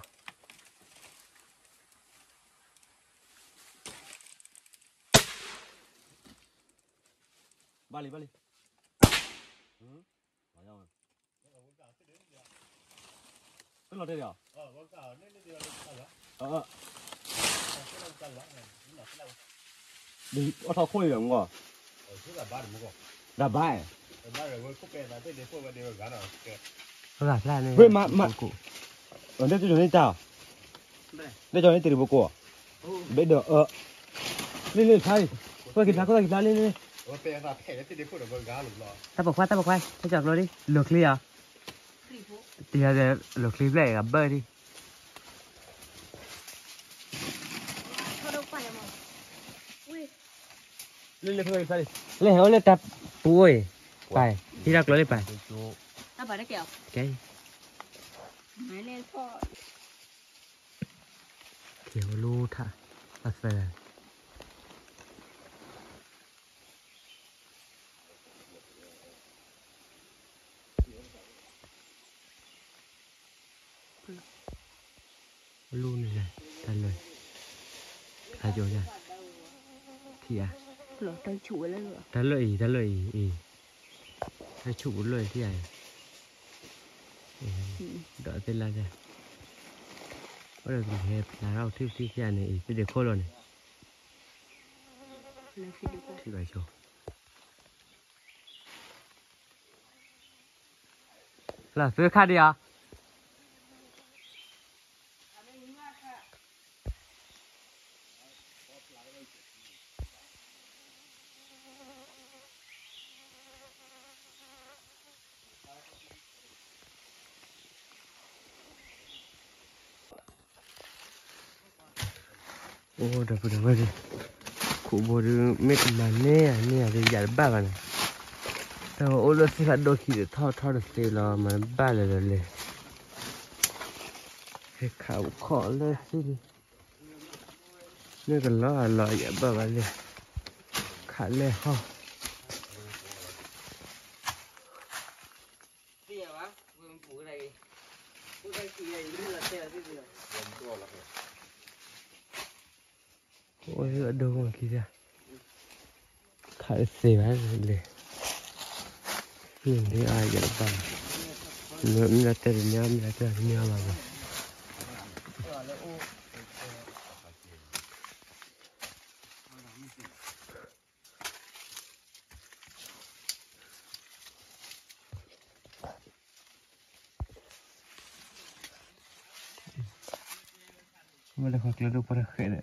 အီၤ, ဘၣ်လံဘၣ်လံ, တလီၤတဲာ်ဒီး, အီၣ်ထီၣ်ခိၣ်အံၤဒီးမ့ၢ်, တၢ်ဘါ, တၢ်ဘါ, ဝဲၢ်ဖျါန့ၣ်, တဲကၠီၤန့ၢ်တၢ်, တဲကၠီၤန့ၢ်တရံးဖိကိး, ဘဲဒီး, လ့လ့ဖျါအံၤ, ခိၣ်သၣ်ခံဖျါ ခိၣ်သၣ်ခံဖျါလ့လ့, တၢ်ပိာ်ခွါ တၢ်ပိာ်ခွါ ဟဲကၠီၤကျိဒံး လိာ်ချံဧါ, တံၤဟဲလိာ်ချံဖျဲၣ်အံၤ အဘၢၣ်ဒံး လၢဟဲအိၣ်လၢတၢ်ပူၤအိၣ်အံၤ, ပၢ်, ဟံးတၢ်ကျိလံပၢ်, ကဲ, ကဲ, အိၣ်လၢထး, အသၢ လူန့ၣ်လဲၣ်, တၢ်လၢ, အကၠီၤယၤ, ထံၣ်ဧါ, တၢ်လၢအံၤ တၢ်လၢအံၤ, တၢ်ဆူၣ်ပူၤလၢထံၣ်ဧါ, ဒီးသ့ၣ်လၢ်ယၤ, အိၣ်ဒီးကဟဲဖျါထီၣ်ထံၣ်ထံၣ်ထံၣ်ဧါန့ၣ်အံၤ သ့ၣ်ဒ့ခိၣ်လီၤန့ၣ်, ထံၣ်ဘၣ်ဆိ လၢသုခါဒံးဧါ. အိၣ်ဒီပုၢ်ဒီဝဲၢ်, ခိၣ်ဘိဒုး မ့ၢ်တမၤန့ၢ်ယၤန့ၢ်ယၤဒီး ယၤတဘၣ်ဘၣ်န့ၣ်, တၢ်အိၣ်လၢသ့ၣ်ဖးဒိၣ်ခံဒီး ထီၣ်ထီၣ်တသ့လီၤ မၤတဘၣ်လၢၤလၢၤလၢၤ, ဟဲခးခီၣ်လၢသ့ၣ်ဒံး, မ့ၢ်ကလီၤအလီၤ ယၤဘၣ်ဘၣ်လၢၤ, ခးလဲၢ်ဟီၣ် အိၣ်အဒိၣ်ခံ, ခးတသ့ဘၣ်လၢၤ, မ့ၢ်လၢအယၤတဘၣ်, မ့ၢ်လၢတဲတမ့ၢ် မ့ၢ်လၢတဲတမ့ၢ်ဘၣ်ဘၣ်. လၢဃီကျဲဒိၣ်ပှၢ်တဃဲးဒီး တဲ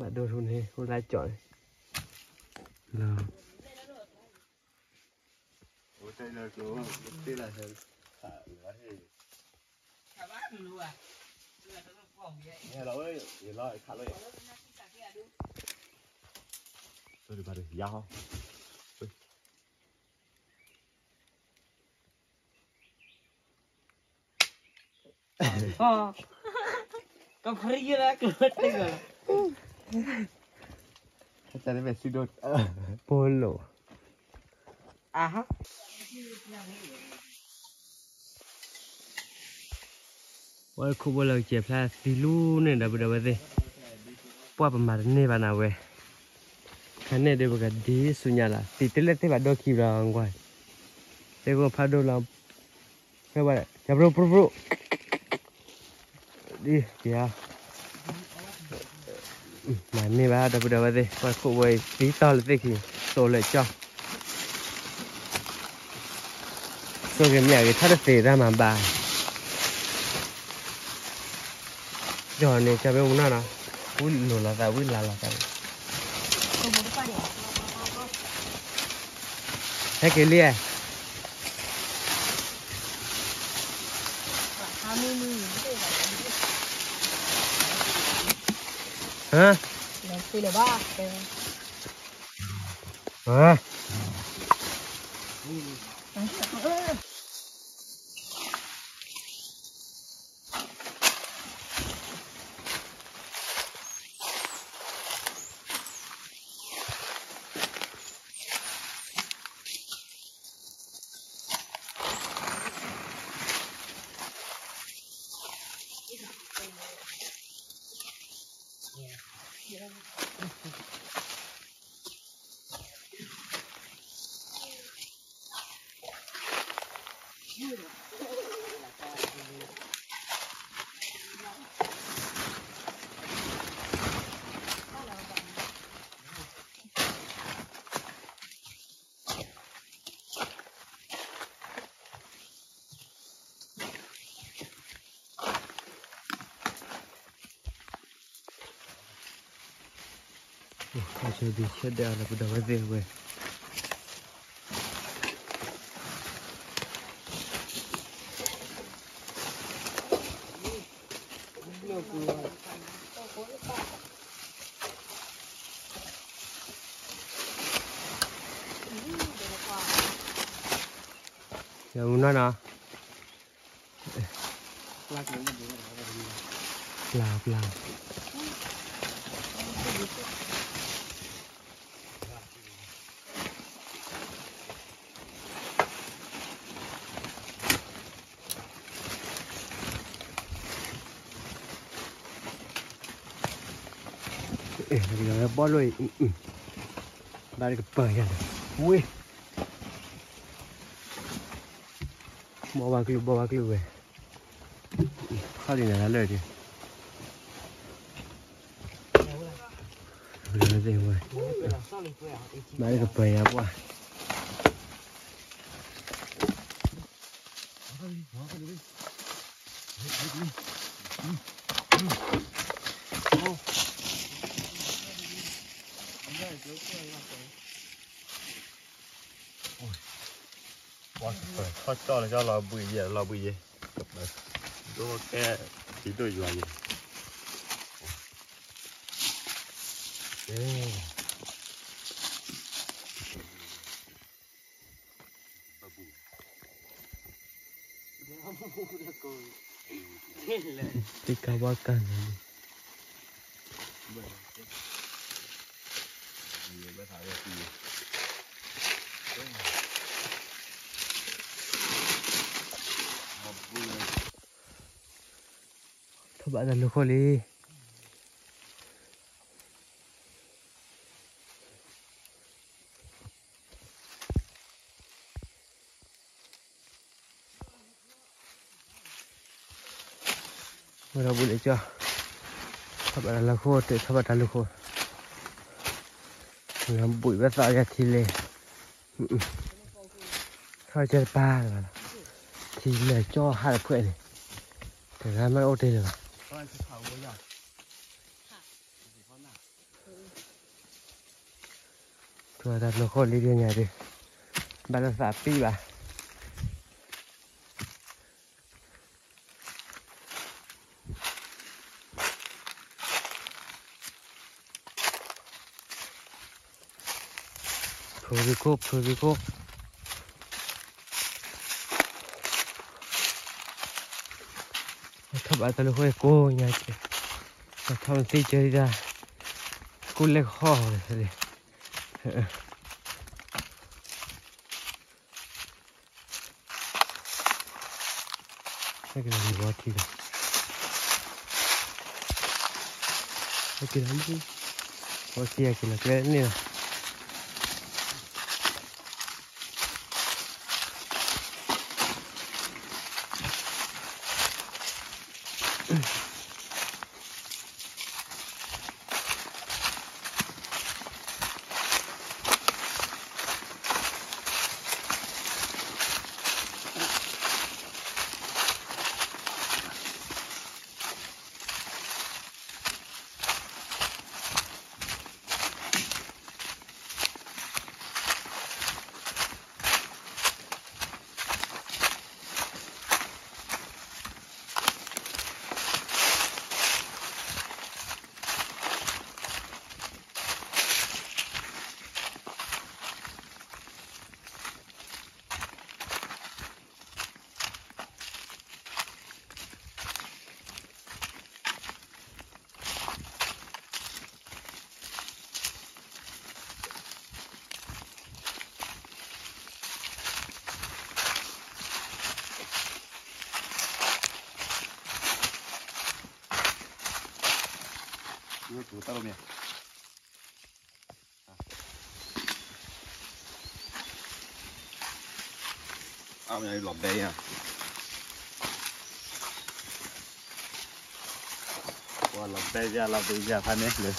ဘၣ်ဒိၣ်ထူန့ၣ် အိၣ်လၢကၠီၣ်န့ၣ် လီၤ ကဖရံယဲၢ်ကျိတ့ၢ်ဂီၤလီၤ တၢ်တမ့ၢ်စုဒိၣ် ပိလိာ် အဟါ ဝဲခိၣ်ဘိလၢကစဲးဖျါသံလူန့ၣ်ဒီး ပဒီပုၢ်ဝဲၢ်သ့ၣ် ပှၢ်ပမၤတန့ၢ်ဘၣ်နၤဝဲ ခါန့ၣ်ဒီးပကဒ်ဆူညါလီၤ သံတလဲၣ်သ့ၣ်ဘၣ်ဒိခံဘျီကွၢ် သ့ၣ်ကိၣ်ဖးဒိၣ်လီၤ ဖဲဝဲ ကပြိပြိပြိ ဒ် မၤန့ၢ်ဘၣ်ဒီပုၢ်ဒီဝဲၢ်သ့ၣ် ပှၤခိၣ်ဝဲသံတီၢ်လၢသ့ၣ်ခံ သိးလၢကၠီၣ် သိးက့ၤမ့ၢ်အဂ့ၤထီၣ်တသ့တၢ်မၤဘၣ် ယီၤန့ၣ် ကၠီၣ်မ့ၢ်မူနီၢ်နီၤ ဝံၤလိၤလီၤသး ဝံၤလါလီၤသး ဟဲက့ၤလံ ဟါ ဟါအဆိဘံဆၢဒၣ်အီၤလၢပဒီပုၢ်ဝဲၢ်သ့ၣ်ဝဲ ယမူနီၢ်နီၤ ပျၢ်ပျၢ် ဘီလိၣ်အံၤ ဘၣ်တကပၤယၤလီၤ ဝ့ၢ် ဘီဘၣ်ကလုၢ် ဘီဘၣ်ကလုၢ်ဝဲ ခီလံနၤလၢာ်ဒံး ဘၣ်တကပၤယၤပှၢ် ထီၣ်ကၠီၣ်လၢကၠီၣ်လီၤဘှံးယဲၢ် လီၤဘှံးယဲၢ် ဒိၣ်ကဲ ထံဒိၣ်ယွၤယဲၢ် တံၢ်ကါဝါကါန့ၣ် ထီၣ်ဘၣ်တၢ်လူၤခိၣ်လံ. ဝဲဒီးဘုးလဲၤကၠီ, ထီၣ်ဘၣ်တၢ်လၢခိၣ်, တဲထီၣ်ဘၣ်တၢ်လၢခိၣ်, ဘုးဘၣ်သးယၤထံလဲၣ်, ထီၣ်ကၠီတပၢ်လၢၤဘၣ်လီၤ, ထံလဲၣ်ကၠီဟးတဖျၢၣ်န့ၣ်, တဂၤမ့ၢ်အိၣ်တ့ၢ်လၢၤဘၣ်. ထီၣ်တၢ်လၢခိၣ်လံဒ်ညါဒုး, ဘၣ်လၢသးပံၣ်ဘၣ်. ဖုရံခိၣ်, ဖုရံခိၣ်, ထီၣ်ဘၣ်တၢ်လၢခိၣ်ကိးညါက့ၤ, ထီၣ်မ့ၢ်သ့ကၢဒၣ်, ကိးလဲၣ်ကဟီၣ်လီၤ, ဟဲက့ၤလီၤမူဝီထံလီၤ, ဟဲက့ၤလီၤမူ, ဝီထံဟဲက့ၤလီၤကျဲန့ၣ်လီၤ. လီၤဘဲယၤ, လီၤဘဲယၤ, လီၤဘဲယၤဖးန့ၣ်လၢ မ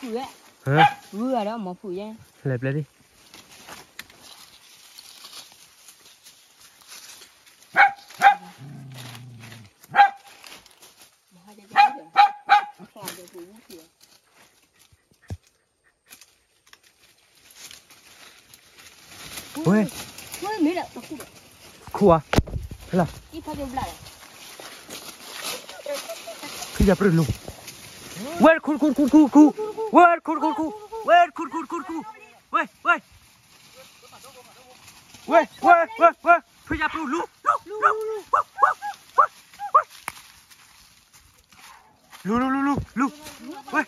ီၤဖုး, ဝုဒီးမီၤဖုးယဲ, လဲၤပျဲဒံး. ဝဲ, ခိၣ်ဧါ, ဟဲလီၤ, ဖုယၤပြၢလူၤ, ဝဲခူခူခူခူခူ, ဝဲခူခူခူ, ဝဲခူခူခူခူ, ဝဲ, ဝဲ, ဝဲ, ဝဲ, ဝဲ, ဝဲ, ဖုယၤပြၢလူၤ, လူၤ, လူၤ, လူၤ, လူၤ, လူၤ, လူၤ, လူၤ, လူၤ, လူၤ, ဝဲ,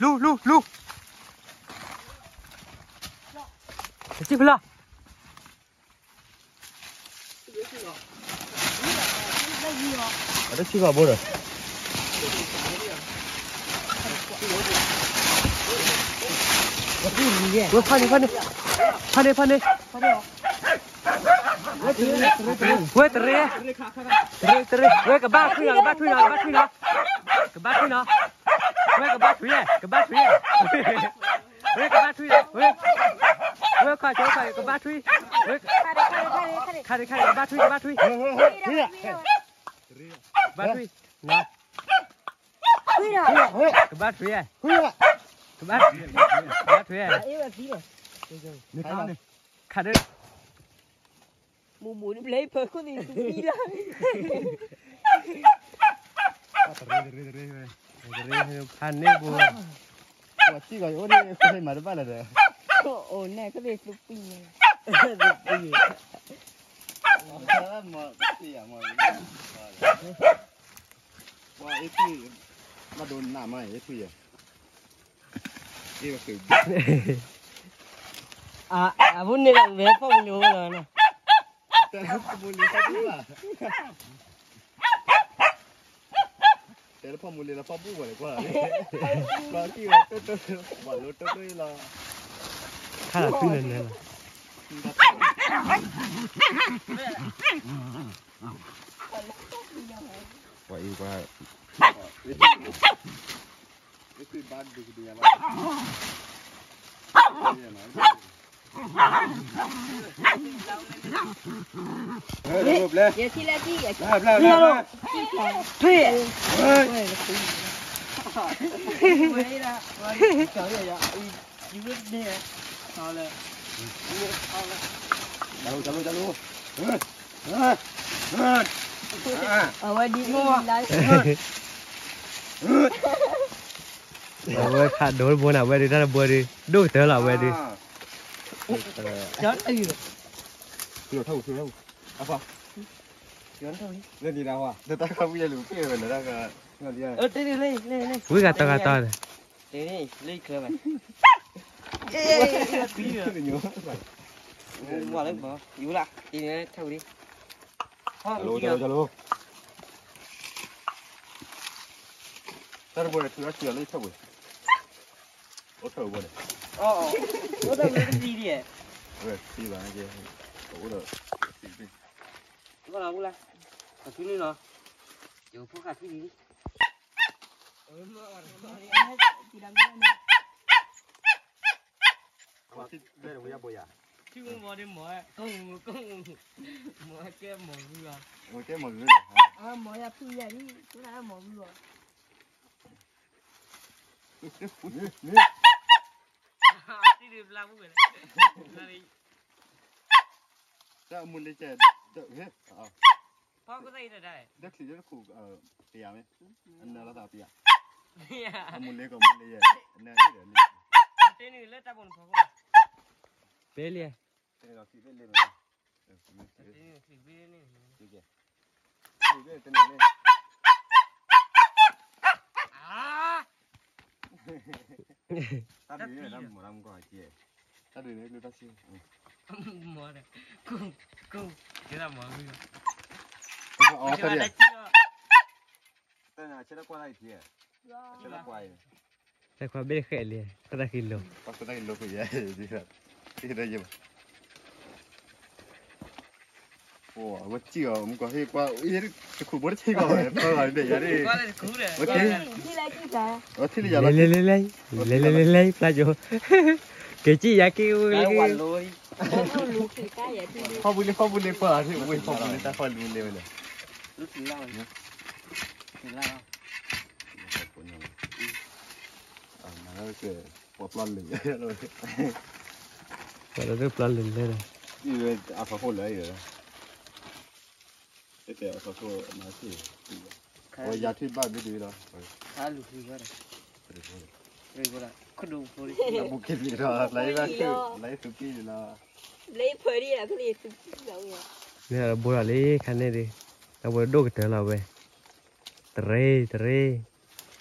လူၤ, လူၤ, လူၤ, တစံၣ်ဖဲလီၤ. အတဆံဘၣ်ဘိဒီး, ဝဲဖးန့ၣ်, ဖးန့ၣ်, ဖးန့ၣ်, ဖးန့ၣ်, ဝဲတရ့, တရ့, တရ့, ဝဲကဘၣ်ထွံၣ်နီၤ, ကဘၣ်ထွံၣ်နီၤ, ကဘၣ်ထွံၣ်နီၤ, ကဘၣ်ထွံၣ်နီၤ, ဝဲကဘၣ်ထွံၣ်, ကဘၣ်ထွံၣ် ဝဲကဘၣ်ထွံၣ်, ဝဲ, ဝဲခီၣ်ကၠိခီၣ်ကဘၣ်ထွံၣ်, ဝဲ, ခါဒံးခါဒံးခါဒံး, ကဘၣ်ထွံၣ်, ကဘၣ်ထွံၣ်, ကဘၣ်ထွံၣ်, ကဘၣ်ထွံၣ်, ကဘၣ်ထွံၣ်, ကဘၣ်ထွံၣ်, ခါဒံး, မူမူန့ၣ် ပျဲဖၢခိၣ်သ့ၣ် သူပံလၢ်, ဖးန့ၢ်ဘိ, ပှၤထံၣ်ဂီၤအိၣ်န့ၣ် မၤတဘၣ်လၢၤဒီး, အိၣ်န့ၣ်ကသ့ၣ်သူပံန့ၣ်, သူပံ, မၤတသ့ယၤမၤ, ပှၤအ့ၣ်ထံၣ် ဘၣ်ဒိနးမး ယဲထွံၣ်ယဲ, အ့ၣ်ဘၣ်ဃ့, အ, အဖိန့ၣ်ဒီး ဝဲဖီၣ်မူလံၤအိၣ်လီၤနီၤ, တဲဖီၣ်မူလံၤဖီၣ်ပူၣ်ဘၣ်, တဲလၢဖီၣ်မူလံၤလၢဖီၣ်ပူၣ်ဘၣ်လၢကွၢ်, ကွၢ်ကံၣ်ဝဲတိၢ်တိၢ်, ဘၣ်လိတိၢ်တိၢ်လီၤ, ခါလီၤသွံၣ်နၤနၤလီၤ. ပှၤအံၤပှၤ, ထွံၣ်, အဝဲဒ်မ့ၢ်လၢ အဝဲခးဒိတဘိန့ၣ် အဝဲဒုးတၢ်တဘိဒုး ဒိၣ်ကတၢၢ်လီၤအဝဲဒုး, လၢတၢ်ခီပယလူၤက့ၢ်ဝဲလၢတၢ်, ဝံၤဂၤတီဂၤတီန့ၣ်, လၢ, ယူၤလၢ, တထဝံၤလံ, တၢ်တဘိန့ၣ် ထုးထီၣ်ဆံးအီၤလၢထၢၣ်ပူၤ, အိၣ်ထၢၣ်ပူၤန့ၣ်, အိၣ်ထၢၣ်ပူၤတသံဒံး, ဝဲသံဘၣ်, အိၣ်ဒီး, လၢ, အထူန့ၣ်နီၤ, ယဖိခါထူလံ, ထံမူဘီဒ်မ့ၢ်, မ့ၢ်ကဲမ့ၢ်ဂုၢ်လီၤ, မ့ၢ်ကဲမ့ၢ်ဂုၢ်လီၤ, မ့ၢ်ယၤဖုယၤဒ်, မ့ၢ်ဂုၢ်လီၤ, တၢ်အမူလ့ကဲ, ဖီကသၣ်အံၤတဒၣ်, ဒီးချံးလၢတခိၣ်, ပယၤမ့ၢ်, အနၢလီၤသးပယၤ, အမူလ့ကီးမူလ့ယဲ, အနၢအံၤဒီးလံ, တ့နုာ်လၢတၢ်ဘိန့ၣ်ဖီခိၣ်, ပ့လံ, တ့နုာ်လီၤချံးဘ့ၣ်လ့မ့ၢ်, ချံးဘ့ၣ်တန့ၣ်လ့, တၢ်ဒုးန့ၣ် တၢ်မူကီၢ်ကဲ, တၢ်ဒုးန့ၣ် ကျိတၢ်ဆံ, မ့ၢ်, ကိၢ်, ကိၢ်, ကဲတၢ်မူကီၢ်, တၢ်ဆဲးတၢ်ကွၢ်တၢ်အံၤ, တၢ်ကွၢ်ဘ့ၣ်ဃဲးလံ, တၢ်တၢ်ဃံလိၤ, တၢ်ဃံလိၤ, တၢ်ဃံလိၤ, အဝဲစံၣ်အီၤ မူကီၢ်ဟ့ၣ်ကွၢ်, တခူၣ်ဘိတဆံကီၢ်ဘၣ်, ပှၤဂၤဒဲးယၤဒ်, အဝဲထံၣ်လၢယၤလီၤ, လဲၤလဲၤလဲၤလဲၤ, ဖျါကၠိ, က့ၤစံၣ်ယၤက့ၤဝဲလၢက့ၤ, ခီပူၤလ့ၤ ခီပူၤလ့ၤ ပှၤထံၣ်ဝဲ ခီပူၤလ့ၤ တၢ်ခီလူၤလ့ၤဝဲန့ၣ်, ပှၤပျီလ့ၤ, ပှၤလၢပျီလ့ၤလဲၣ်, အဖီခိၣ်လၢ, အဝဲယၤထံၣ်ဘၣ်ဘ့ၣ်ဒ်လီၤ, ဘူးက့ၤဒီး လၢယသူကံၢ်လီၤ, မ့ၢ်ဘိလီၤလံခါန့ၣ်ဒီး, တၢ်ဘိဒိၣ်ကတၢၢ်လီၤဝဲ, တရ့တရ့ တရ့လီၤထံ, အဝဲ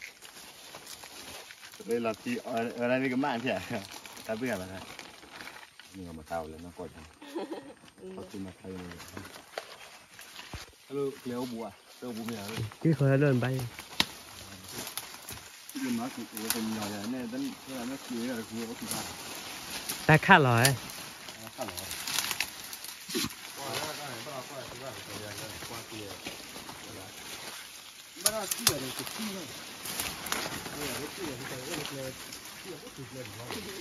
ဒၣ်မ့ၢ်ကမၣ်ဖျါ, တၢ်ဘုၣ်ဂၤဘၣ်, မ့ၢ်မတၤဝဲလၢနီၢ်ကီၢ်, ခီၣ်ထံမၤခါ, က့ၤဃီလၢဒိၣ်နဘၣ်, တၢ်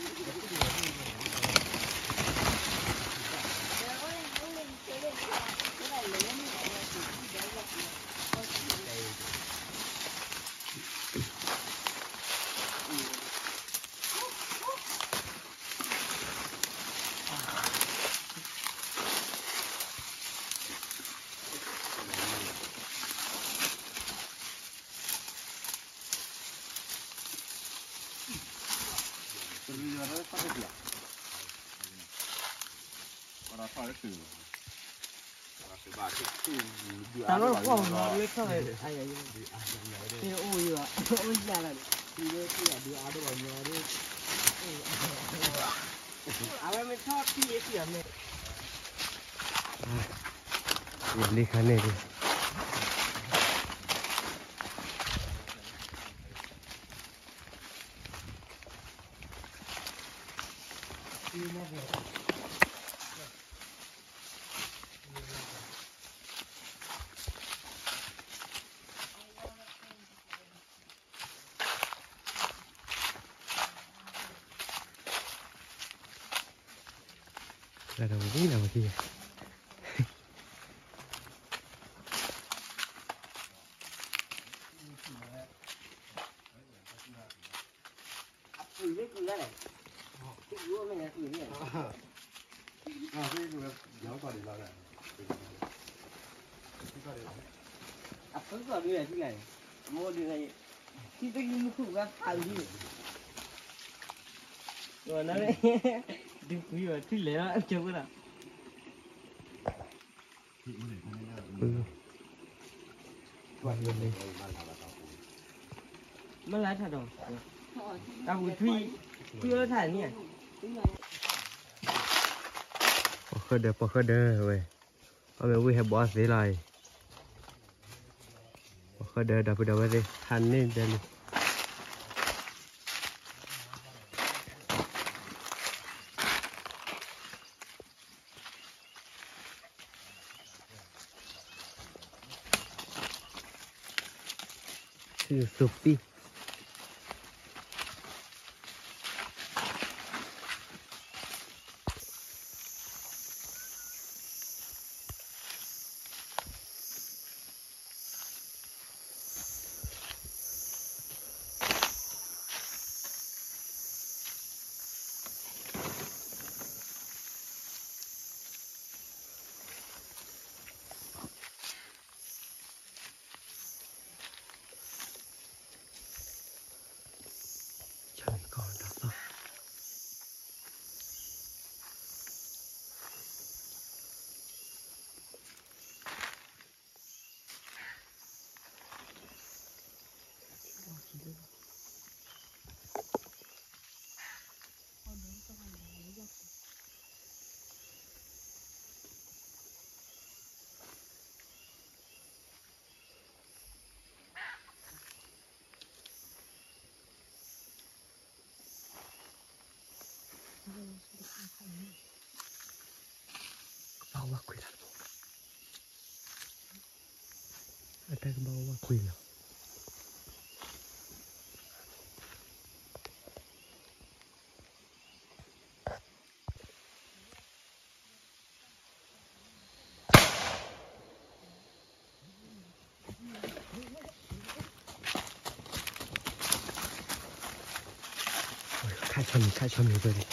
ခးလီၤ, တၢ်လီၢ်တကွီၢ်မနီၤ လၢထီၣ်ဝဲ အယၤယၤ အိၣ်ယၤ အိၣ်ယၤလီၤ အဝဲမ့ၢ်ထီၣ်ထံၣ်အ့ၣ်ထံၣ်အမဲာ် ယလံခါန့ၣ် လၢဒီးဝံၤလီၤဝဲခံဂၤ အပုၢ်လၢကုၢ်လၢ်လဲၣ် သုကအိၣ်မ့ၢ်ကုၢ်န့ၣ် အဖုကီၢ်ဒုးလဲၣ်သုလဲၣ် အမိၢ်ဒုးလဲၣ် ထံတကံမုၢ်ခုၣ်ဘၣ်ဖးလံ ဝဲနၤန့ၣ် ဒုးကွံာ်ဝဲထံလဲၣ်လီၤ ကၠိဝဲလီၤ မ့ၢ်လၢထးဒီး တၢ်ပူၤထွံၣ် ထွံၣ်အိၣ်ထးန့ၣ် ပှၤဃၢဒၢ ပှၤဃၢဒၢဝဲ အမ့ၢ်ဝံၢ်ဟဲဘီသ့လီၤအံၤ ပှၤဃၢဒၢ ဒီပုၢ်ဒီဝဲၢ်သ့ၣ် ဟးန့ၢ်ဒၢလံ သုသူပံ ကဘၣ်ဝဲကွံာ်လီၤ, အတၢ်ကဘၣ်ဝဲကွံာ်လီၤ. ခးဆီမံၤ ခးဆီမံၤ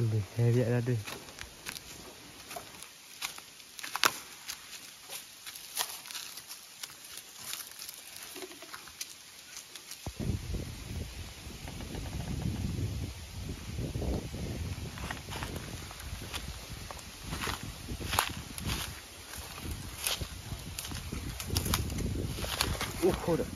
ပူၤန့ၣ်ဟဲဘၣ်ဒၣ်ဒုး အိၣ်ခိၣ်ဒီး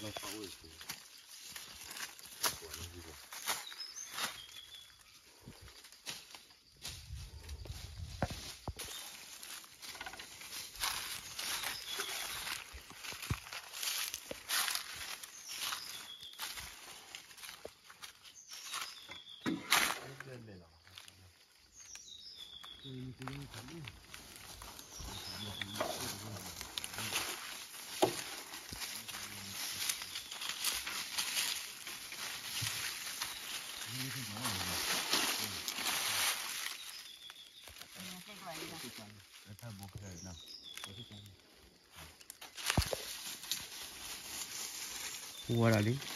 လၢကူၣ်ဒီးပာ်လၢကၠီလံ ဝဲဒၣ်လံ အံၤဒၣ်ခါန့ၣ်လံ က့ၤလီၤ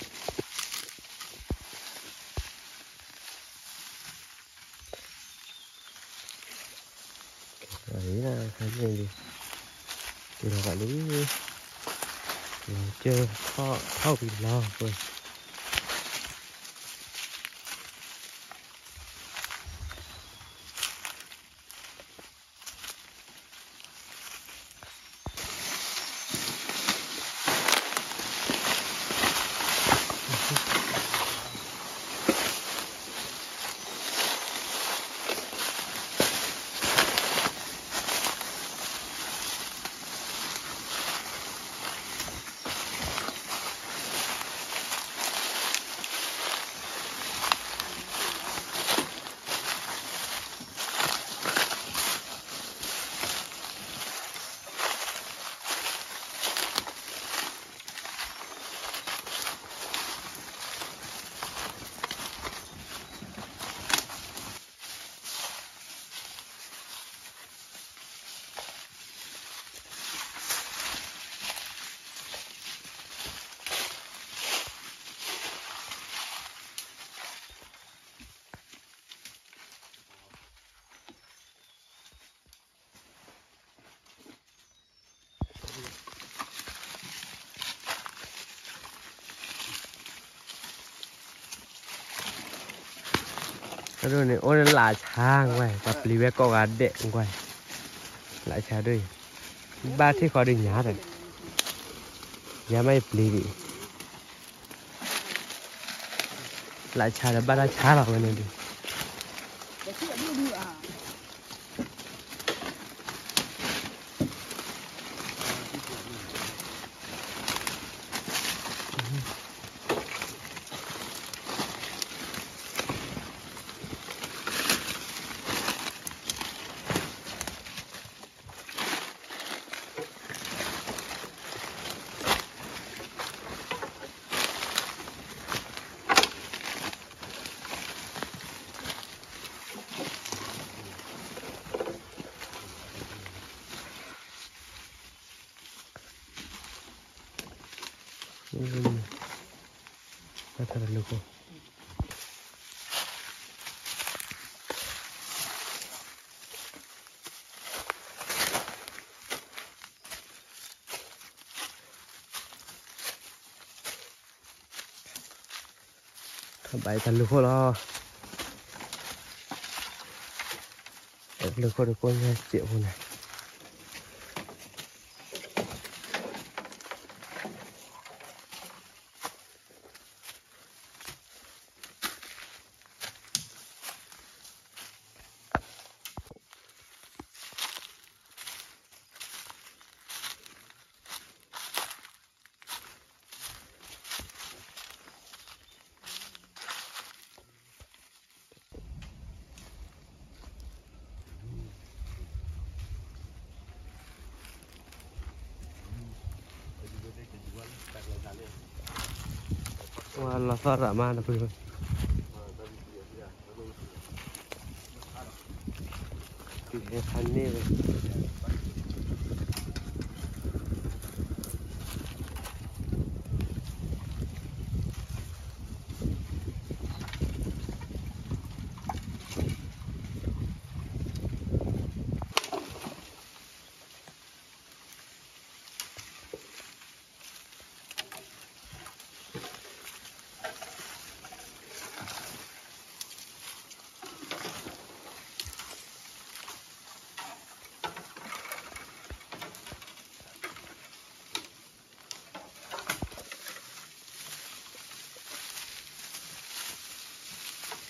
ဘၣ်လံ ကၠီထီၣ်ထီၣ်ဝံၤလီၤပှဲၤ ဒ်န့ၣ် အိၣ်လၢလၢ်ဆါကွၢ်, ပှၤပျံၤဝဲကိးဂၤဒဲးကွၢ်, လၢ်ဆါဒ်အံၤ, ဘၣ်ထံၣ်ဃီဒုးညါဒီး, ယၤမ့ၢ်ယပျံၤဒံး, လၢ်ဆါဒီးဘၣ်တၢ်ဆါလီၤဝဲန့ၣ်ဒုး တၢ်တၢ်တလူၤဃိ ထီၣ်ဘးတၢ်လူၤဃိလီၤ, တၢ်လူၤဃိတကိးညါစဲးဖိန့ၣ် ဝါလီၤသီၣ်ရၣ်မးတပူၤ, ကဟဲဖးန့ၢ်ဝဲ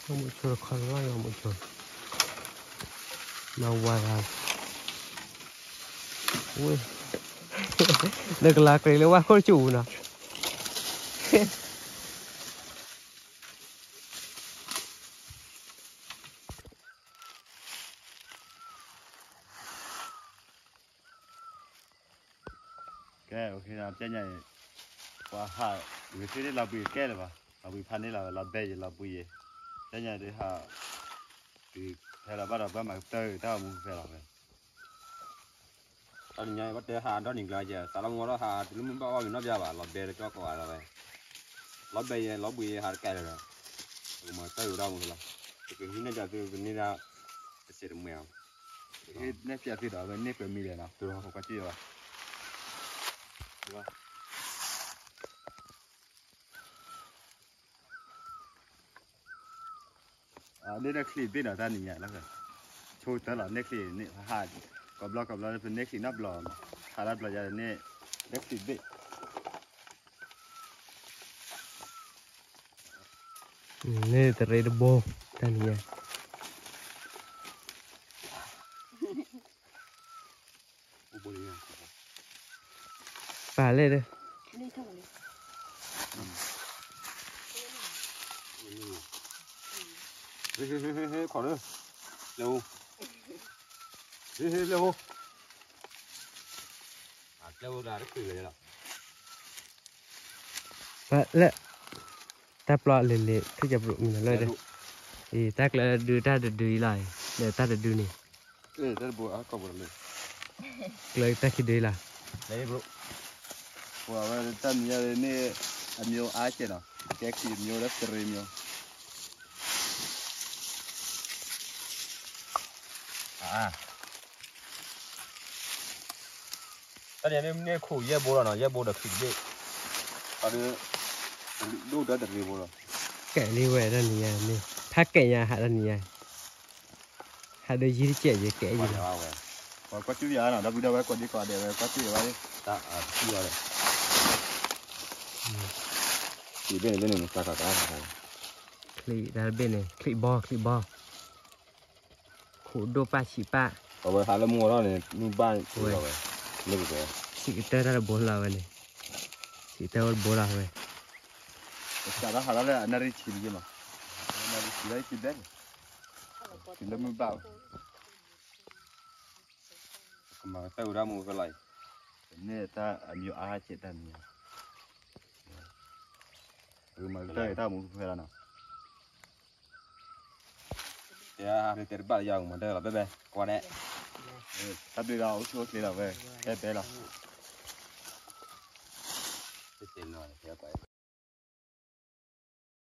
ဂီၤမုၢ်ဆိတခီလၢဂီၤမုၢ်ဆိ, မၤဝါဂၤ, ဝဲ, နကလၤကြ့ၤလၢဝါခိၣ်တကၠူၣ်ပူၤနီၤ. ကဲ ပျဲညါအံၤ ပှၤဟးဂဲၤဆ့န့ၣ်လီၤဘှံးကဲလၢၤဘၣ်, လီၤဘှံးဖးန့ၢ်လီၤဝဲ လီၤဘဲယံၤလီၤဘှံးယံၤ, ပျဲညါဒုးဟး, ဒုးဖဲလီၤဘၣ်ဒီးဘၣ်မၤကတၢၢ်တၢ်အိၣ်မူဖဲလီၤဝဲ, တနံၤညါအံၤ ဘၣ်တဲဟးဒီနံၤကျါကဲ သးလီမူဒီးဟးတုၤလၢမုၢ်ဘၣ်အီၣ်မ့ၤနီၢ်ပျါဘၣ် လီၤဘဲတကၠီကိးဂၤလီၤဝဲ, လီၤဘဲယံၤလီၤဘှံးယံၤဟးတကဲလၢၤဒီး, ပကမၤကတၢၢ်ဝဲဒၣ်မူလီၤ, ပကဟံးန့ၢ်ဒၣ်သုပန့ၢ်ဒၣ်, တစဲးတမှဲအီၤ, ဟံးန့ၢ်ပျဲသုဒီး ပန့ၢ်ပှဲၤမံၤလဲၣ်နီၤ ပကကွၢ်စ့ၢ်ကီးဘၣ် န့ၢ်ဒၣ်ချံဘ့ၣ်ဒီးတၢ်နံၤညါလီၤ, ဆိကတၢၢ်လီၤ န့ၢ်ချံန့ၣ် ဟး, ကိးဘျီကိးဘျီ ပန့ၢ်ချံနီတဘျီ, ဟးတဘျီယၤန့ၣ်, ဒၣ်ချံဘ့ၣ်, န့ၢ်တရ့တဘိ, တၢ်နံၤညါ ပာ်လဲၣ်ဒီး, ဟ့ၣ်ဟ့ၣ်ဟ့ၣ်ဟ့ၣ် ခီၣ်လၢ, လၢအိၣ်, ဟ့ၣ်ဟ့ၣ်လၢအိၣ်, လၢအိၣ်ဒၣ်တချုးလၢလီၤ, ပာ်လဲၣ်, တၢ်ပျီလံၤလံၤ ထူၣ်ကပျိမနုၤလၢဒီး, အံၤ တၢ်ကျၢဒုးတၢ်တဒုအံၤလီၤ, ဒီးတၢ်တဒုန့ၣ် တၢ်တဘိအကီၢ်ဘိလၢ, ကျၢတၢ်ခံဒုအံၤလီၤ, ပှၤဝဲတၢ်မံၤယါန့ၣ်, အမျိုးအါကဲနီၤ, ကဲခံမျိုးဒီးတရ့မျိုး, အါ တၢ်န့ၣ်မ့ၢ်န့ၢ်ခူၣ်ယဲၢ်ဘိလီၤနီၤ, ယဲၢ်ဘိဒီးခံတဘ့ၣ်, အဒိၣ်ဒီးတရ့ဘိလီၤ, ကဲလံဝဲဒၣ်န့ၣ်ယါန့ၣ်, ဟးကဲၣ်ညါ ဟးဒီးနံၤညါ, ဟးဒီးယံၤတကဲၣ်ယကဲၣ်ယံၤလီၤ, ကွၢ်ကၠူယၤနီၤ ဒီပုၢ်ဒီဝဲၢ် ကွၢ်ဒံကွၢ်ဒဲးဝဲ ကွၢ်ကၠူယၤဝဲ, တၢ်အထံၣ်ဝဲ, ချံၣ်ဘ့ၣ်န့ၣ် ဘ့ၣ်န့ၣ် မ့ၢ်စးခါကါ, ချံၣ်တၢ်တဘ့ၣ်န့ၣ် ချံၣ်ဘီ ချံၣ်ဘီ, ခိၣ်ဒိၣ်ပၢ်ဆံးပၢ်, အဝဲဟးလၢမုၢ်ဂီၤထီၣ်န့ၣ် မုၢ်ဘၣ်ဝဲ, လၢပကဝဲ, ဆံးကတၢၢ်တၢ်တဘိလီၤဝဲန့ၣ်, ဆံးကတၢၢ်ဝဲတဘိလီၤဝဲ, စးထီၣ်ဟးထီၣ်လၢအနၣ်ရံၣ်ဆံးလံမး, နၣ်ရံၣ်ဆံးလၢဆံးဘျဲၣ်န့ၣ်, တုၤလၢမုၢ်ဘၣ်ဝဲ, ကမၤကတၢၢ်ဝဲဒၣ်မူဖဲလီၤအံၤ, န့ၣ်တၢ်အမံၤအါဟးကဲးတၢ်မံၤ, မၤကတၢၢ်တၢ်မူဖဲလီၤနီၤ, တဲတဲတဘၣ်ယၤမၤတၢၢ်လီၤ ဘဲဘဲ ကွၢ်ဒဲး, တၢ်ဘျုးဒီးအိၣ်ဆူၣ်အိၣ်ချ့လီၤဝဲ, ဘဲဘဲလီၤ.